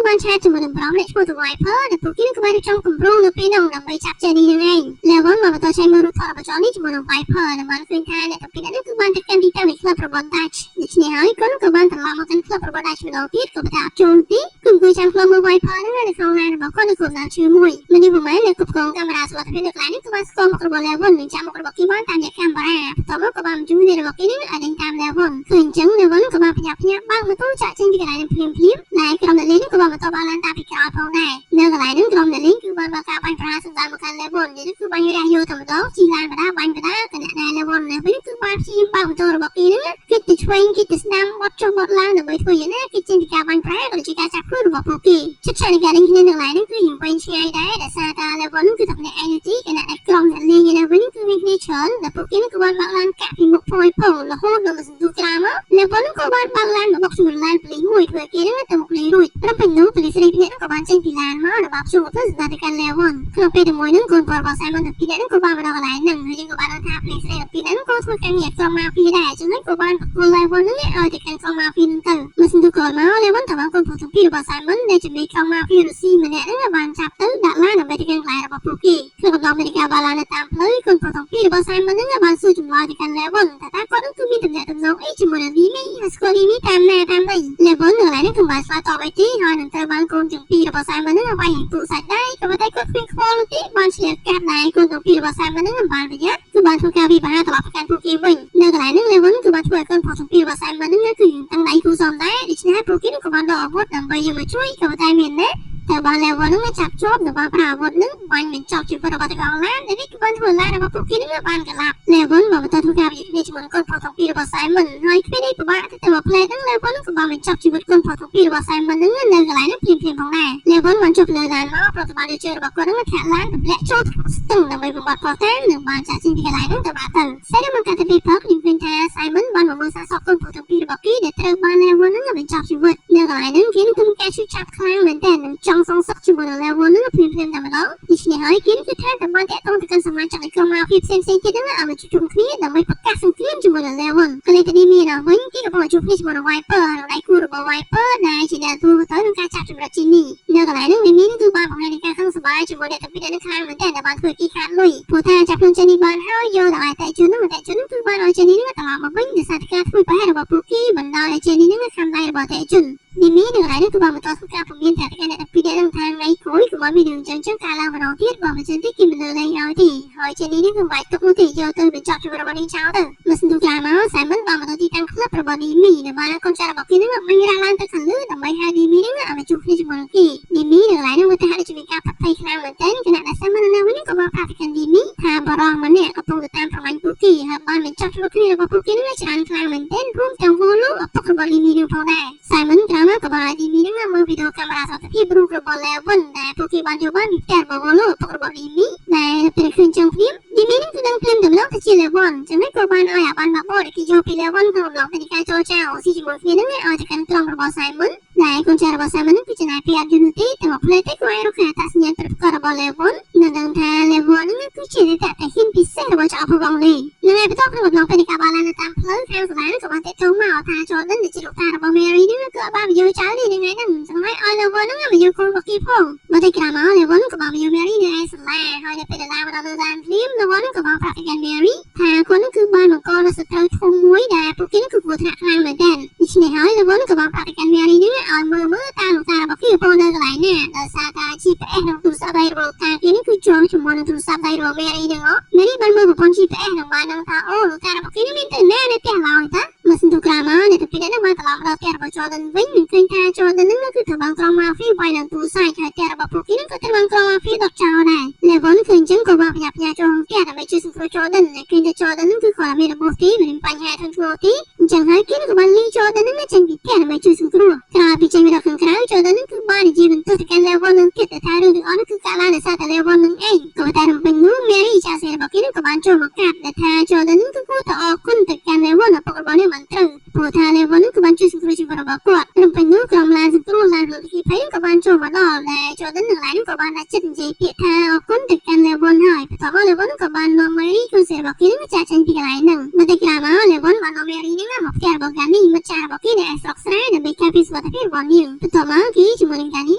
៏បាន chat ជាមួយនឹងប្រុសម្នាក់ឈ្មោះ The Viper ដែលពួកគេនឹងក៏បានរៀបចំគម្រោងនៅពេលហ្នឹងដើម្បីចាប់ Jenny នឹងឯង Levon បានបន្តឆែកមើលរូបថតរបស់ Johnny ជាមួយនឹង Viper និងបានឃើញថាអ្នកទាំងពីរនាក់នេះគឺបានទៅកាន់ទីតាំងនៃក្លឹបរបស់ Dutch ដូច្នេះហើយគាត់ក៏បានត្រឡប់មកកាន់ក្លឹបរបស់ Dutch ម្ដងទៀតក៏ប៉ុន្តែអត់ចូលទេគឺអង្គុយចាំក្លឹបមើល Viper ហ្នឹងនៅក្នុងឡានរបស់គាត់នៅគ្រប់ដើមឈើមួយមនុស្សប្រហែលនៅគ្រប់គ្រងកាមេរ៉ាសុវត្ថិភាពនៅកន្លែងនេះគឺបានស្គាល់មុខរបស់ Levon និងចាំមុខរបស់គេបានតាមរយៈកាមេរ៉ាបន្ទាប់មកក៏បានបញ្ជូនអ្នករបស់គេនេះឲ្យដេញតាម Levon ឃើញអញ្ចឹង Levon ក៏បានប្រញាប់ប្រញាប់បើកម៉ូតូចាក់ចេញពីកន្លែងនេះភ្លាមភ្លាមដែលក្រុមអ្នកលេងក៏បានបន្តបើកឡានតាមពីក្រោយផងដែរនៅកន្លែងនេះក្រុមអ្នកលេងគឺបានបើកការបាញ់ប្រហារសម្ដៅមកកាន់ Levon នេះគឺបាញ់រះយកតែម្ដងជិះឡានបដាបាញ់បដាខណៈដែល Levon នៅវិញគឺបានព្យាយាមបើកម៉ូតូរបស់គេហ្នឹងគិតទៅឆ្វេងគិតទៅស្ដាំបត់ចុះបត់ឡើងដើម្បីធ្វើយ៉ាងណាគេចេញពីការបាញ់ប្រហារក៏ដូចជាការចាប់ខ្លួនរបស់ពួកគេចិត្តឆានៃការដេញគ្នានៅកន្លែងនេះគឺរៀងវែងឆ្ងាយដែរដោយសារតែ Levon គឺតែម្នាក់ឯងទេខណៈដែលក្រុមអ្នកលេងនៅវិញគឺមានគ្នាច្រើនដែលពួកគេគឺបានបើកឡានកាក់ពីមុខផងផងរហូតដល់មកសន្ទុះក្រោយមក Levon ក៏បានបើកឡានមកបុកជាមួយឡានប៉ូលីសមួយធ្វើឲ្យគេហ្នឹងទៅមុខលេងរួចត្រឹមពេលនោះប៉ូលីសស្រីពីរនាក់ក៏បានចេញពីឡានមកដើម្បីជួបទៅស្ដារទៅកាន់ Levon ក្នុងពេលតែមួយហ្នឹងកូនប្រុសរបស់ Simon ទាំងពីរនាក់ហ្នឹងក៏បានមកដល់កន្លែងហ្នឹងហើយយើងក៏បានដឹងថាប៉ូលីសស្រីទាំងពីរនាក់ហ្នឹងក៏ធ្វើការងារក្រុមម៉ាហ្វៀដែរចឹងហើយក៏បានប្រគល់ Levon ហ្នឹងឲ្យទៅកាន់ក្រុមម៉ាហ្វៀហ្នឹងទៅមកសន្ទុះក្រោយមក Levon ត្រូវបានកូនប្រុសទាំងពីររបស់ Simon ដែលជាមេក្រុមម៉ាហ្វៀរុស្ស៊ីម្នាក់ហ្នឹងបានចាប់ទៅដាក់ឡានដើម្បីទៅកាន់កន្លែងរបស់ពួកគេក្នុងកំឡុងនៃការបើកឡាននៅតាមផ្លូវកូនប្រុសទាំងពីររបស់ Simon ហ្នឹងបានសួរចម្លើយទៅកាន់ Levon ថាតើគាត់ហ្នឹងគឺមានទំនាក់ទំនងអីជាមួយនឹង Limi ហើយស្គាល់ Limi តាមណាតាមណី Levon នៅកន្លែងនេះគឺបានឆ្លើយតបអីទេហើយនឹងត្រូវបានកូនទាំងពីររបស់ Simon ហ្នឹងវាយពួកសាច់ដែរក៏ប៉ុន្តែគាត់គ្មានខ្វល់នោះទេបានឆ្លៀតកាត់ដែរកូនទាំងពីររបស់ Simon ហ្នឹងមិនបានប្រយ័ត្នគឺបានធ្វើការវិបាកត្រឡប់ទៅកាន់ពួកគេវិញនៅកន្លែងហ្នឹង Levon គឺបានធ្វើឲ្យកូនប្រុសទាំងពីររបស់ Simon ហ្នឹងគឺតាំងដៃគូសំដែរដូច្នេះពួកគេក៏បានដកអាវុធដើម្បីយកមកជួយក៏ប៉ុន្តែមានណាតែបាន Levon ហ្នឹងចាប់ជាប់និងបានប្រើអាវុធហ្នឹងបាញ់បញ្ចប់ជីវិតរបស់ទាំងអស់ឡាននេះគឺបានធ្វើឡានរបស់ពួកគេហ្នឹងបានកលាប់ Levon មកបន្តធ្វើការវិនិច្ឆ័យជាមួយកូនប្រុសទាំងពីររបស់ Simon ហើយគ្មានអីពិបាកទេតែមកផ្លែហ្នឹង Levon ក៏បានបញ្ចប់ជីវិតកូនប្រុសទាំងពីររបស់ Simon ហ្នឹងនៅកន្លែងហ្នឹងភ្លាមៗផងដែរ Levon បានចុះលើឡានមកប្រតិបត្តិលើជើងរបស់គាត់ហ្នឹងធាក់ឡានទម្លាក់ចូលស្ទឹងដើម្បីបំបត្តិផុសតាងនិងបានចាក់ចេញពីកន្លែងហ្នឹងទៅបាត់ទៅសេរីមកកាត់ទៅពីព្រឹកខ្ញុំឃើញថា Simon បានមកមើលសាកសពកូនប្រុសទាំងពីររបស់គេដែលត្រូវបាន Levon ហ្នឹងបញ្ចប់ជីវិតនៅកន្លែងហ្នឹងគេនឹងធ្វើការឈឺចាប់ខ្លាំងមែនទែននិងចង់សងសឹកជាមួយនឹង Levon ហ្នឹងភ្លាមៗតែម្ដងដូច្នេះហើយគេគឺថាតែបានតាក់ទងទៅកាន់សមាជិកនៃក្រុមម៉ាហ្វៀផ្សេងៗទៀតហ្នឹងឲ្យមកជួបជុំគ្នាដើម្បីប្រកាសសង្គ្រាមជាមួយនឹង Levon កលេសទីនេះមានដល់វិញគេក៏មកជួបគ្នាជាមួយនឹង Viper និងដៃគូរបស់ Viper ដែលជាអ្នកទទួលទៅនឹងការចាប់ចម្រិតជីនីនៅកន្លែងហ្នឹងមីមីគឺបានបង្ហាញនៃការខឹងសប្បាយជាមួយអ្នកទាំងពីរនាក់ខ្លាំងមែនទែនដែលបានធ្វើគេខាតលុយព្រោះថាចាប់ខ្លួនចេនីបានហើយយកដល់អតិជនហ្នឹងអតិជនហ្នឹងគឺបានឲ្យចេនីហ្នឹងត្រឡប់មកវិញដោយសារតែការធ្វើប្រហែសរបស់ពួកគេបណ្ដោយឲ្យចេនីហ្នឹងខំដៃរបស់អតិជនមីមីនៅកន្លែងនេះគឺបានបន្តធ្វើការពមៀនថាអ្នកទាំងពីរនាក់ហ្នឹងថាថ្ងៃក្រោយកុំឲ្យមានរឿងចឹងចឹងការឡើងម្ដងទៀតបើមិនចឹងទេគេមិនលើលែងឲ្យទេហើយចេនីនេះគឺមិនបាច់ទុកនោះទេយកទៅបញ្ចប់ជីវិតរបស់នាងចោលទៅមកសន្ទុះក្រោយមក Simon បានមកដល់ទីតាំងក្លឹបរបស់នីមីនៅបានកូនចៅរបស់គេហ្នឹងបាញ់រះឡើងទៅខាងលើដើម្បីហៅនីមីហ្នឹងឲ្យមកជួបគ្នាជាមួយនឹងគេនីមីនៅកន្លែងហ្នឹងមើលទៅហាក់ដូចជាមានការផាត់ភ័យខ្លាំងមែនទែនខណៈដែល Simon នៅវិញក៏បានប្រាប់ទៅកាន់នីមីថាបរិសម្នាក់កំពុងទៅតាមប្រមាញ់ពួកគេហើយបានបញ្ចប់ជីវិតគ្នារបស់ពួកគេហ្នឹងច្រើនខ្លាំងមែនទែនរួមទាំងវ៉ូលូឪពុករបស់នីមីនឹងផងដែរ Simon ក្រោយមកក៏បានឲ្យនីមីហ្នឹងមើលវីដេអូកាមេរ៉ាសុវត្ថិភាពរូបរបស់ Levin ដែលពួកគេបានយកបានពីផ្ទះរបស់វ៉ូលូឪពុករបស់នីមីដែលពេលឃើញចឹងភ្លាមនីមីហ្នឹងគឺដឹងភ្លាមតែម្ដងថាជា Levin ចឹងហើយក៏បានឲ្យអាបានបាបដែលគេយកពី Levin ក្នុងអំឡុងនៃការចរចាស៊ីជាមួយគ្នាហ្នឹងឲ្យទៅកាន់ក្រុមរបស់ Simon ដែលកូនចៅរបស់ Simon ហ្នឹងគឺចំណាយពេលអត់យូរនោះទេតែមកផ្លេទេក៏អាចរកឃើញអត្តសញ្ញាណពិតប្រាកដរបស់ Levin និងដឹងថា Levin ហ្នឹងគឺជាអតីតទាហានពិសេសរបស់ចៅភពអង់គ្លេសនៅថ្ងៃបន្ទាប់ក្នុងអំឡុងពេលនៃការបើកឡាននៅតាមផ្លូវខាងសាលាក៏បានតាក់ទងមកថា Jordan ដែលជាលោកតារបស់ Mary ហ្នឹងគឺអត់បានមកយកចៅនេះនៅថ្ងៃហ្នឹងចឹងហើយឲ្យ Levin ហ្នឹងមកយកកូនរបស់គេផងមកតែក្រោយមក Levin ក៏បានមកយក Mary នៅឯសាលាហើយនៅពេលដែលឡើងមកដល់លើឡានភ្លាម Levin ក៏បានប្រាប់ទៅកាន់ Mary ថាគាត់ហ្នឹងគឺបានបង្កនូវសត្រូវធំមួយដែលពួកគេហ្នឹងគឺគ្រោះថ្នាក់ខ្លាំងមែនទែនដូច្នេះហើយ Levin ក៏បានប្រាប់ទៅកាន់ Mary ហ្នឹងឲ្យមើលមើលតើលោកតារបស់គេកំពុងនៅកន្លែងណាដោយសារតែ GPS ក្នុងទូរស័ព្ទដៃរបស់លោកតាគេនេះគឺជាប់ជាមួយនឹងទូរស័ព្ទដៃរបស់ Mary ហ្នឹងហ៎ Mary បានមើលប្រព័ន្ធ GPS និងបានដឹងថាអូលោកតារបស់គេនេះមានទៅណានៅផ្ទះឡើយតាមកសន្ទុះក្រោយមកអ្នកទាំងពីរនាក់ហ្នឹងបានត្រឡប់មកដល់ផ្ទះរបស់ Jordan វិញនិងឃើញថា Jordan ហ្នឹងគឺត្រូវបានក្រុម Mafia វាយនឹងទូរស័ព្ទហើយផ្ទះរបស់ពួកគេហ្នឹងក៏ត្រូវបានក្រុម Mafia ដុតចោលដែរ Levon ឃើញអញ្ចឹងក៏បានប្រញាប់ប្រញាល់ចូលក្នុងផ្ទះដើម្បីជួយសង្គ្រោះ Jordan ដែលឃើញថា Jordan ហ្នឹងគឺគាត់មានរបួសទេមិនមានបញ្ហាធ្ងន់ធ្ងរទេអញ្ចឹងហើយគេក៏បានលី Jordan ហ្នឹងចេញពីផ្ទះដើម្បីជួយសង្គ្រោះក្រោយពីចេញមកដល់ខាងក្រៅ Jordan ហ្នឹងគឺបាននិយាយបន្ទោសទៅកាន់ Levon នឹងទៀតថារឿងទាំងអស់ហ្នឹងគឺកើតឡើងដោយសារតែ Levon នឹងឯង ក៏តែរំពេញនោះ Mary ចាស់ស្រីរបស់គេនឹងក៏បានចូលមកកាត់ដែលថា Jordan នឹងគឺគួរតែអរគុណទៅកាន់ Levon ឪពុករបស់នាងបានត្រូវព្រោះថា Levon នឹងគឺបានជួយសង្គ្រោះជីវិតរបស់គាត់រំពេញនោះក្រុមឡានសង្គ្រោះឡានរថភ័យក៏បានចូលមកដល់ដែល Jordan នឹងឡានក៏បានដាក់ចិត្តនិយាយពាក្យថាអរគុណទៅកាន់ Levon ហើយបន្ទាប់មក Levon ក៏បាននាំ Mary កូនស្រីរបស់គេនឹងចាក់ចេញពីកន្លែងហ្នឹងបន្តិចក្រោយមក Levon បាននាំ Mary នឹងមកផ្ទះរបស់ Gani មិត្តចាស់របស់គេនៅឯស្រុកស្រែដើម្បីការពារសុវត្ថិភាពរបស់នាងបន្ទាប់មកគេជាមួយនឹង Gani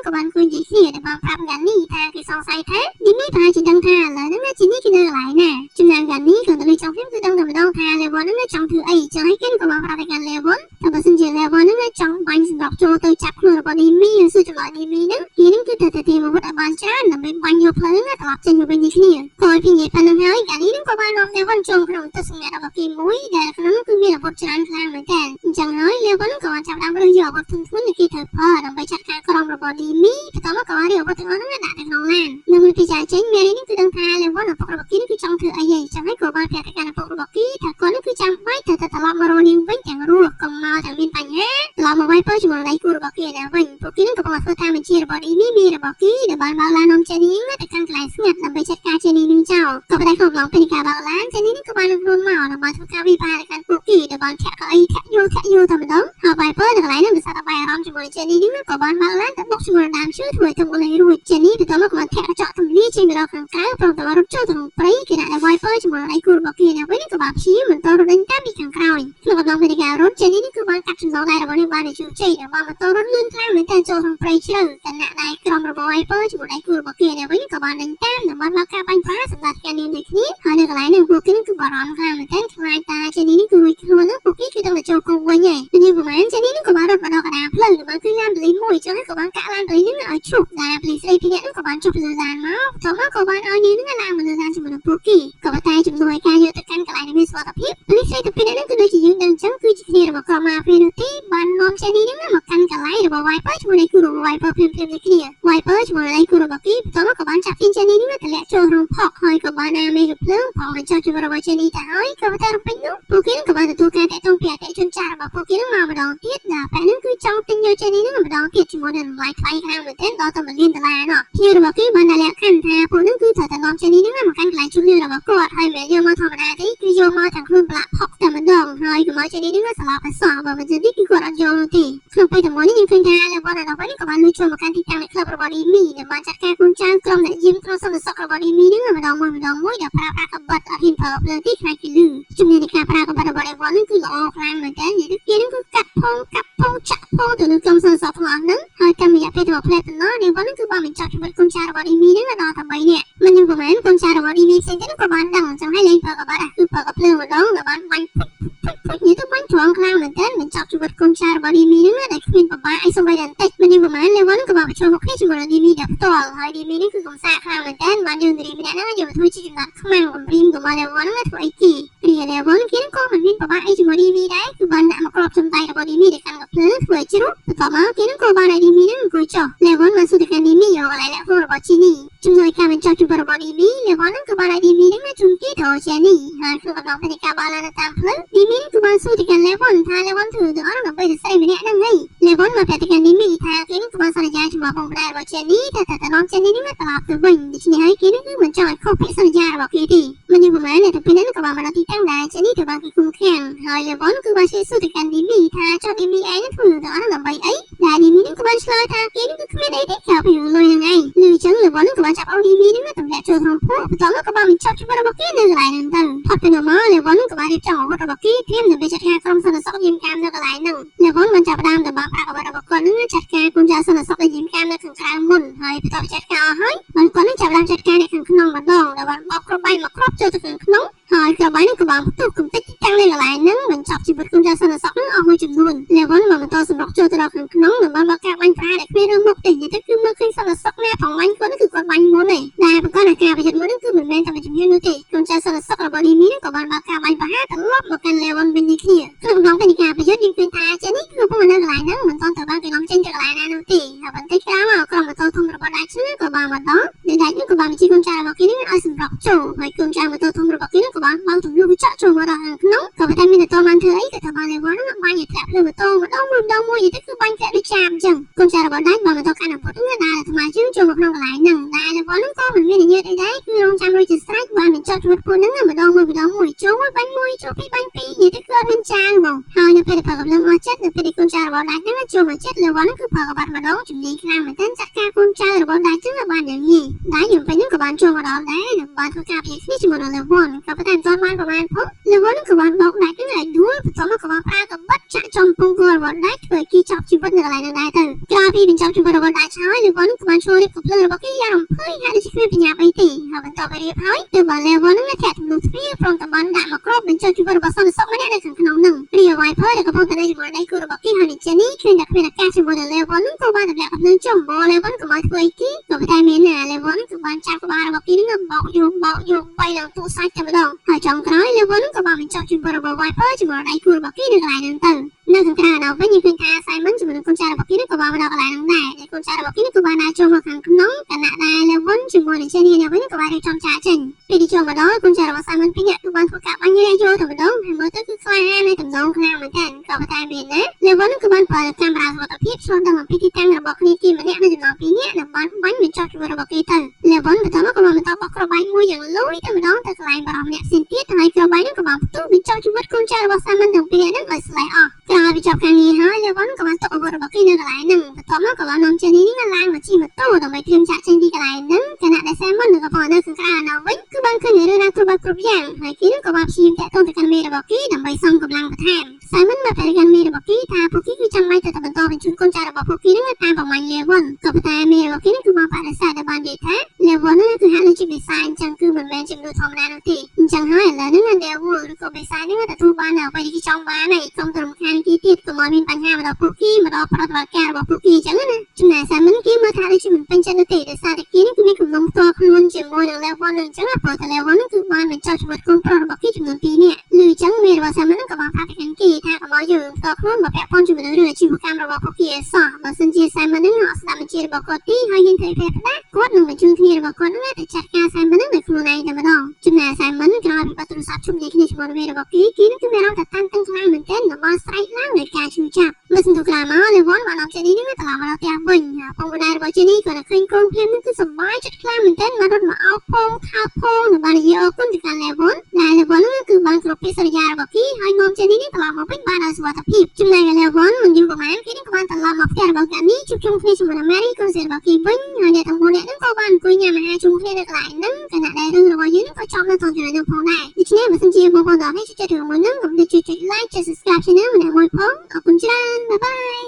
ក៏បានគួយនិយាយគ្នាដែលបានប្រាប់ Gani ថាគេសង្ស័យថា Dimi ប្រហែលជាដឹងថាឥឡូវហ្នឹងជីនេះគេនៅកន្លែងណាចំណែក Gani ក៏ទៅចង់ភ្លាមគឺដឹងតែម្ដងថា Levon ហ្នឹងចង់ធ្វើអីចឹងហើយគេក៏បានប្រាប់ទៅកាន់ Levon ថាបើសិនជា Levon ហ្នឹងចង់បាញ់សម្រាប់ចូលទៅចាប់ខ្លួនរបស់ Dimi សួរចម្លើយ Dimi ហ្នឹងគេហ្នឹងគឺត្រូវតែត្រៀមអាវុធឲ្យបានច្រើនដើម្បីបាញ់យកផ្លូវហ្នឹងត្រឡប់ចេញមកវិញនេះគ្នាក្រោយពីនិយាយប៉ុណ្្នឹងហើយ Gani ហ្នឹងក៏បាននាំ Levon ចូលក្នុងទស្សនៈរបស់គេមួយដែលក្នុងនោះគឺមានអាវុធច្រើនខ្លាំងមែនទែនអញ្ចឹងហើយ Levon ក៏បានចាប់ផ្ដើមរើសយកអាវុធធុនៗដែលគេត្រូវប្រើដើម្បីចាត់ការក្រុមរបស់ Dimi បន្ទាប់មកក៏បានរៀបអាវុធទាំងអស់ហ្នឹងដាក់នៅក្នុងឡាននៅមុនពីចាចេញ Mary នេះគឺដឹងថា Levon ឪពុករបស់គេនេះគឺចង់ធ្វើអីហីចឹងហើយក៏បានប្រាប់ទៅកាន់ឪពុករបស់គេថាគាត់នេះគឺចាំបាច់ត្រូវតែត្រឡប់មករកនាងវិញទាំងរស់កុំមកទាំងមានបញ្ហាត្រឡប់មក Viper ជាមួយដៃគូរបស់គេណាវិញពួកគេនឹងកំពុងធ្វើតាមបញ្ជារបស់ Dimi មីរបស់គេដែលបានបើកឡាននាំ Jenny ទៅកាន់កន្លែងស្ងាត់ដើម្បីចាត់ការ Jenny នឹងចោលក៏ប៉ុន្តែក្នុងកំឡុងពេលនៃការបើកឡាន Jenny នេះក៏បានលួចមកដើម្បីធ្វើការវិភាគទៅកាន់ពួកគេដែលបានធាក់កៅអីធាក់យោធាក់យោតែម្ដងហើយ Viper នៅកន្លែងនេះមិនសាទបាយអារម្មណ៍ជាមួយ Jenny នេះក៏បានបើកឡានទៅបុកជាមួយដើមឈើធ្វើឲ្យទំលេរួច Jenny បន្ទាប់មកក៏បានធាក់កញ្ចក់ទម្លាយចេញមកដល់ខាងក្រៅព្រមទាំងរត់ចូលទៅក្នុងព្រៃខណៈដែល Viper ជាមួយដៃគូរបស់គេណាវិញក៏បានព្យាយាមបន្តរត់ដេញតាមពីខាងក្រោយក្នុងកំឡុងពេលនៃការរត់ Jenny នេះគឺបានកាត់ចំណងដៃរបស់នាងបានដោយជោគជ័យនិងបានបន្តរត់លឿនខ្លាំងមែនទែនចូលក្នុងព្រៃជ្រៅខណៈដែលក្រុមរបស់ Viper ជាមួយដៃគូរបស់គេណាវិញក៏បានដេញតាមនិងបានបើកការបាញ់ប្រហារសម្រាប់ការនាងដូចគ្នាហើយនៅកន្លែងនេះពួកគេគឺបារម្ភខ្លាំងមែនទែនខ្លាចតា Jenny នេះគឺរួចខ្លួននោះពួកគេគឺដឹងតែចូលគុកវិញហើយនេះប្រហែល Jenny នេះក៏បានរត់មកដល់កណ្ដាលផ្លូវនិងបានឃើញឡានប៉ូលីសមួយចឹងហើយក៏បានកាក់ឡានប៉ូលីសនេះឲ្យឈប់ដែលប៉ូលីសស្រីពីរនាក់នោះក៏បានចុះពីលើឡានមកបន្ទាប់មកក៏បានឲ្យនាងនឹងឡើងមកលើឡានជាមួយនឹងពួកគេក៏ប៉ុន្តែជំនួយការយកទៅកាន់កន្លែងដែលមានសុវត្ថិភាពប៉ូលីសស្រីទាំងពីរនាក់នោះគឺដូចជាយើងដឹងចឹងគឺជាគ្នារបស់ក្រុមម៉ាហ្វៀនោះទេបាននាំ Jenny នឹងមកកាន់កន្លែងរបស់ Viper ជាមួយនឹងគូរបស់ Viper ភ្លាមៗដូចគ្នា Viper ជាមួយនឹងគូរបស់គេបន្ទាប់មកក៏បានចាប់ទាញ Jenny នឹងទម្លាក់ចូលក្នុងផកហើយក៏បានអាមេកំភ្លើងផងបញ្ចុះជីវិតរបស់ Jenny ទៅហើយក៏ប៉ុន្តែរំពេចនោះពួកគេនឹងក៏បានទទួលការតាក់ទងពីអតិថិជនចាស់របស់ពួកគេនឹងមកម្ដងទៀតដែលពេលនោះគឺចង់ទិញយក Jenny នឹងម្ដងទៀតជាមួយនឹងតម្លៃថ្លៃខ្លាំងមែនទែនដល់ទៅ1លានដុល្លារណោះភ្ញៀវរបស់គេបានដាក់លក្ខខណ្ឌថាពួកនឹងគឺត្រូវតែនាំ Jenny នឹងមកកាន់កន្លែងជួលរបស់គាត់ហើយមិនយកមកធម្មតាទេគឺយកមកទាំងខ្លួនប្រឡាក់ផុកតែម្ដងហើយកុំឲ្យ Jenny នឹងស្លាប់ឲ្យសោះបើមិនចឹងទេគឺគាត់អត់យកនោះទេក្នុងពេលតែមួយនេះយើងឃើញថា Levon ដល់វិញក៏បានលួចចូលមកកាន់ទីតាំងនៃក្លឹបរបស់ Dimi និងបានចាត់ការកូនចៅក្រុមអ្នកយាមក្នុងសន្តិសុខរបស់ Dimi នឹងម្ដងមួយម្ដងមួយដែលប្រើប្រាស់កាំបិតអត់ហ៊ានប្រើភ្លើងទេខ្លាចគេលឺជំនាញនៃការប្រើកាំបិតរបស់ Levon នឹងគឺល្អខ្លាំងមែនតើនិយាយទៅគេនឹងគឺកាត់ផងកាប់ផងចាក់ផងទៅលើក្រុមសន្តិសុខទាំងអស់ហ្នឹងហើយតាមរយៈពេលទៅផ្លែតំណ Levon នឹងគឺបានបញ្ចប់ជីវិតកូនចៅរបស់ Dimi នឹងដល់តែ3នាក់មិនយូរប្រហែលកូនចៅរបស់ Dimi ផ្សេងទៀតក៏បានដឹងចឹងហើយលែងប្រើកាំបិតគឺប្រើកាំភ្លើងម្ដងដែលបានបាញ់ពុចពុចពុចនិយាយទៅបាញ់ត្រង់ខ្លាំងមែនតើបញ្ចប់ជីវិតកូនចៅរបស់ Dimi នឹងដែលគ្មានប្របាអីសូម្បីតែបន្តិចមិនយូរប្រហែល Levon ក៏បានប្រឈមមុខគ្នាជាមួយនឹង Dimi ដល់ផ្ទាល់ហើយ Dimi នេះគឺកំសាកខ្លាំងមែនតើបានយើងនារីម្នាក់ហ្នឹងយកមកធ្វើជាចំណាត់ខ្មាំងគំរាមកុំឲ្យ Levon ហ្នឹងធ្វើអីគេរីឯ Levon គេក៏មិនមានប្របាអីជាមួយ Dimi ដែរគឺបានដាក់មកគ្របចំដៃរបស់ Dimi ដែលកាន់កាំភ្លើងធ្វើឲ្យជ្រុះបន្ទាប់មកគេនឹងក៏បានឲ្យ Dimi ហ្នឹងអង្គុយចុះ Levon បានសួរទៅកាន់ Dimi យកកន្លែងលាក់ខ្លួនរបស់ Jenny ជំនួយការបញ្ចប់ជីវិតរបស់ Dimi Levon ហ្នឹងគឺបានឲ្យ Dimi ហ្នឹងជូនគេទៅ Jenny ហើយក្នុងកំឡុងពេលនៃការបើកឡានទៅតាមផ្លូវ Dimi គឺបានសួរទៅកាន់ Levon ថា Levon ធ្វើទៅអត់ដើម្បីទៅស្រីម្នាក់ហ្នឹងហី Levon មកប្រាប់ទៅកាន់ Dimi ថាគេនឹងគឺបានសន្យាជាមួយបងប្អូនរបស់ Jenny ថាត្រូវតែនាំ Jenny នេះមកត្រឡប់ទៅវិញដូច្នេះហើយគេនឹងគឺមិនចង់ឲ្យខុសពាក្យសន្យារបស់គេទេមិនយូរប៉ុន្មានអ្នកទាំងពីរនេះក៏បានមកដល់ទីតាំងដែរ Jenny ត្រូវបានគេឃុំឃាំងហើយ Levon គឺបានសួរទៅកាន់ Dimi ថាចុះ Dimi ឯងធ្វើទៅអត់ដើម្បីអីដែល Dimi នឹងក៏បានឆ្លើយថាគេនឹងគឺគ្មានអីទេក្រៅពីលុយហ្នឹងឯងឬចឹង Levon នឹងក៏បានចាប់អូ Dimi នឹងទម្លាក់ចូលក្នុងភក់បន្ទាប់មកក៏បានបញ្ចប់ជីវិតរបស់គេនៅកន្លែងហ្នឹងទៅផុតពីនោះមក Levon នឹងក៏បានរៀបចំអាវុធរបស់គេត្រៀមដើម្បីចាត់ការក្រុមសន្តិសុខយាមកាមនៅកន្លែងហ្នឹង Levon បានចាប់ផ្ដើមទៅបានប្រាក់អាវុធរបស់គាត់នឹងចាត់ការកូនចៅសន្តិសុខដែលយាមកាមនៅខាងក្រៅមុនហើយបន្ទាប់ចាត់ការអស់ហើយបានគាត់នឹងចាប់ផ្ដើមចាត់ការនៅខាងក្នុងម្ដងដែលបានបោកគ្រាប់បែកមកគ្រាប់ចូលទៅខាងក្នុងហើយគ្រាប់បែកនោះក៏បានផ្ទុះកំទេចទីតាំងនៅកន្លែងហ្នឹងបញ្ចប់ជីវិតកូនចៅសន្តិសុខហ្នឹងអស់មួយចំនួន Levon បានបន្តសម្រុកចូលទៅដល់ខាងក្នុងនិងបានបើកការបាញ់ប្រហារដែលគ្មានរើសមុខទេនិយាយទៅគឺមើលឃើញសន្តិសុខណាផងបាញ់គាត់គឺគាត់បាញ់មុនឯងដែលប្រកបដោយការប្រយុទ្ធមួយហ្នឹងគឺមិនមែនតែមួយជំហាននោះទេកូនចៅសន្តិសុខរបស់ Dimi ហ្នឹងក៏បានបើកការបាញ់ប្រហារត្រឡប់មកកាន់ Levon វិញនេះគ្នាក្នុងកំឡុងពេលនៃការប្រយុទ្ធយើងឃើញថាចេនេះគឺកំពុងនៅកន្លែងហ្នឹងមិនទាន់ត្រូវបានគេនាំចេញទៅកន្លែងណានោះទេហើយបន្តិចក្រោយមកក្រុមម៉ូតូធំរបស់ដាច់ហ្នឹងក៏បានមកដល់ដែលដាច់ហ្នឹងក៏ ក៏បានបញ្ជាកូនចៅរបស់គេនឹងឲ្យសម្រុកចូលហើយកូនចៅម៉ូតូធំរបស់គេនឹងក៏បានបើកទម្លុះកញ្ចក់ចូលមកដល់ខាងក្នុងក៏ប៉ុន្តែមានតែតបានធ្វើអីក៏ថាបានលេវ៉ាន់នឹងបាញ់ឲ្យធ្លាក់ភ្លើម៉ូតូម្ដងមួយម្ដងមួយទៅគឺបាញ់ធ្លាក់ដូចចាមអញ្ចឹងកូនចៅរបស់ដាច់បានបន្តកាន់អាវុធនឹងដើរថ្មើរជើងចូលមកក្នុងកន្លែងហ្នឹងដែលលេវ៉ាន់នឹងក៏មិនមានញើតអីដែរគឺរងចាំរួចជាស្រេចបានបញ្ចប់ជីវិតពួកហ្នឹងម្ដងមួយម្ដងមួយចូលមួយបាញ់មួយចូលពីរបាញ់ពីរនិយាយទៅគឺអត់មានចាលហ្មងហើយនៅពេលដែលប្រើកម្លាំងអស់ចិត្តនៅពេលដែលកូនចៅរបស់ដាច់ហ្នឹងចូលមកចិត្តលេវ៉ាន់ហ្នឹងគឺប្រើក្បាត់ម្ដងជំនាញខ្លាំងមែនទែនចាត់ការកូនចៅរបស់ដាច់ហ្នឹងបានយ៉ាងងាយដែលយំពេញហ្នឹងក៏បានចូលមកដល់ដែរនិងបានធ្វើការព្យាគ្នាជាមួយនឹងលេវ៉ាន់ក៏ប៉ុន្តែមិនទាន់បានប្រហែលផងលេវ៉ាន់ហ្នឹងក៏បានបោកដាច់ហ្នឹងឲ្យដួលបន្ទាប់មកក៏បានប្រើក្បិតចាក់ចំពងគោរបស់ដាច់ធ្វើឲ្យគេចប់ជីវិតនៅកន្លែងហ្នឹងដែរទៅក្រោយពីបញ្ចប់ជីវិតរបស់ដាច់ហើយលេវ៉ាន់ហ្នឹងក៏បានចូលរៀបកំភ្លើងរបស់គេយ៉ាងរំភើយហាក់ដូចជាគ្មានបញ្ញាអីទេហើយបន្ទាប់ពីរៀបហើយទើបបានលេវ៉ាន់ហ្នឹងធាក់ទម្លុះទ្វារព្រមទាំងបានដាក់មកគ្របបញ្ចប់ជីវិតរបស់សន្តិសុខម្នាក់នៅខាងក្នុងហ្នឹងរីឯ Viper ដែលកំពុងតែនៅជាមួយដៃគូរបស់គេហើយនឹង Jenny ឃើញតែគ្មានឱកាសជាមួយនឹង Level ហ្នឹងក៏បានទម្លាក់កំភ្លើងចុះប Level ក៏មកធ្វើអីគេក៏ប៉ុន្តែមានណា Level ហ្នឹងគឺបានចាប់ក្បាលរបស់គេហ្នឹងបោកយកបោកយកបីឡើងទូសាច់តែម្ដងហើយចុងក្រោយ Level ហ្នឹងក៏បានបញ្ចប់ជីវិតរបស់ Viper ជាមួយដៃគូរបស់គេនៅកន្លែងហ្នឹងទៅនៅខាងក្រៅដល់វិញយើងឃើញថា Simon ជាមួយនឹងកូនចៅរបស់គេហ្នឹងក៏បានមកដល់កន្លែងហ្នឹងដែរដែលកូនចៅរបស់គេហ្នឹងក៏បានដើរចូលមកខាងក្នុងខណៈដែល Level ជាមួយនឹង Jenny នៅវិញក៏បានរៀបចំចាកចេញពេលที่ចូលមកដល់កូនចៅរបស់ Simon ពីរនាក់គឺបានធ្វើការបាញ់រះយកតែម្ដងហើយមើលទៅគឺក្លាហានហើយទំនងខ្លាំងមែនទែនក៏ប៉ុន្តែមានណា Level ហ្នឹងគឺបានប្រើកាមេរ៉ាសុវត្ថិភាពឆ្លងដឹងអំពីទីតាំងរបស់គ្នាគេម្នាក់នៅចំណោមពីរនាក់និងបានបាញ់បញ្ចប់ជីវិតរបស់គេទៅ Level បន្តមកក៏បានបន្តបោះគ្រាប់បែកមួយយ៉ាងលយតែម្ដងទៅកន្លែងបរិម្នាក់ផ្សេងទៀតហើយគ្រាប់បែកហ្នឹងក៏បានផ្ទុះបញ្ចប់ជីវិតកូនចៅរបស់ Simon ទាំងពីរនាក់ហ្នឹងឲ្យស្លេះអស់ក្រោយពីចប់ការងារហើយ Level ក៏បានទុកអាវុធរបស់គេនៅកន្លែងហ្នឹងបន្ទាប់មកក៏បាននាំ Jenny នេះឡើងមកជិះម៉ូតូដើម្បីត្រៀមចាក់ចេញពីកន្លែងហ្នឹងខណៈដែល Simon នឹងកំពុងនៅខាងក្រៅនៅវិញគឺបានឃើញរឿងរ៉ាវគ្រប់បែបគ្រប់យ៉ាងហើយគេនឹងក៏បានព្យាយាមទាក់ទងទៅកាន់មេរបស់គេដើម្បីសុំកម្លាំងបន្ថែម Simon មកប្រាប់កាន់មេរបស់គេថាពួកគេគឺចាំបាច់ត្រូវតែបន្តបញ្ជូនកូនចៅរបស់ពួកគេនឹងតាមប្រមាញ់ Level ក៏ប៉ុន្តែមេរបស់គេនឹងគឺបានបដិសេធដែលបាននិយាយថា Level ហ្នឹងគឺហាក់ដូចជាបិសាចអញ្ចឹងគឺមិនមែនជាមនុស្សធម្មតានោះទេអញ្ចឹងហើយឥឡូវហ្នឹង Devil ឬក៏បិសាចហ្នឹងទទួលបានអ្វីដែលគេចង់បានហើយកុំទៅរំខានគេទៀតកុំឲ្យមានបញ្ហាមកដល់ពួកគេមកដល់ប្រតិបត្តិការរបស់ពួកគេអញ្ចឹងណាចំណែក Simon គេមើលថាដូចជាមិនពេញចិត្តនោះទេដោយសារតែគេនេះគឺមានគំនុំផ្ទាល់ខ្លួនជាមួយនឹង Level ហ្នឹងអញ្ចឹងព្រោះតែ Level ហ្នឹងគឺបានបញ្ចប់ជីវិតកូនប្រុសរបស់គេចំនួន2នាក់ឬអញ្ចឹងមេរបស់ Simon ហ្នឹងក៏បានប្រាប់ទៅកាន់គេថាកុំឲ្យយើងផ្ទាល់ខ្លួនមកពាក់ព័ន្ធជាមួយនឹងរឿងអាជីវកម្មរបស់ពួកគេឲ្យសោះបើសិនជា Simon ហ្នឹងអត់ស្ដាប់បញ្ជារបស់គាត់ទេហើយយើងត្រូវពេលផ្ដាស់គាត់នឹងបញ្ជូនគ្នារបស់គាត់ហ្នឹងទៅចាត់ការ Simon ហ្នឹងដោយខ្លួនឯងតែម្ដងចំណែក Simon ក្រោយពីបាត់ទូរស័ព្ទជុំនិយាយគ្នាជាមួយនឹងមេរបស់គេគេនឹងគឺមានអារម្មណ៍ថាតានតឹងខ្លាំងមែនទែននិងបានស្រែកឡើងដោយការឈឺចាប់មើលសន្ទុះក្រោយមក Levon បាននាំ Jenny ហ្នឹងត្រឡប់មកដល់ផ្ទះវិញពុកម្ដាយរបស់ Jenny គាត់តែឃើញកូនភ្លាមហ្នឹងគឺសប្បាយចិត្តខ្លាំងមែនទែនបានរត់មកអោបផងថើបផងនិងបាននិយាយអរគុណទៅកាន់ Levon ដែល Levon ហ្នឹងគឺបានគ្រប់ពាក្យសន្យារបស់គេហើយនាំ Jenny នេះត្រឡប់មកវិញបានដោយសុវត្ថិភាពចំណែកឯ Levon មិនយូរប្រហែលគេនឹងក៏បានត្រឡប់មកផ្ទះរបស់កានីជួបជុំគ្នាជាមួយនឹង Mary កូនស្រីរបស់គេវិញហើយអ្នកទាំង៤នាក់ហ្នឹងក៏បានអង្គុយញ៉ាំអាហារជុំគ្នានៅកន្លែងហ្នឹងខណៈដែលរឿងរបស់យើងហ្នឹងក៏ចប់នៅត្រង់ចំណុចហ្នឹងផងដែរដូច្នេះបើសិនជាបងប្អូនទាំងអស់គ្នាចូលចិត្តរឿងមួយហ្នឹងកុំភ្លេចជួយចុច like ចុច subscribe channel ម្នាក់មួយផងអរគុណច្រើន bye bye.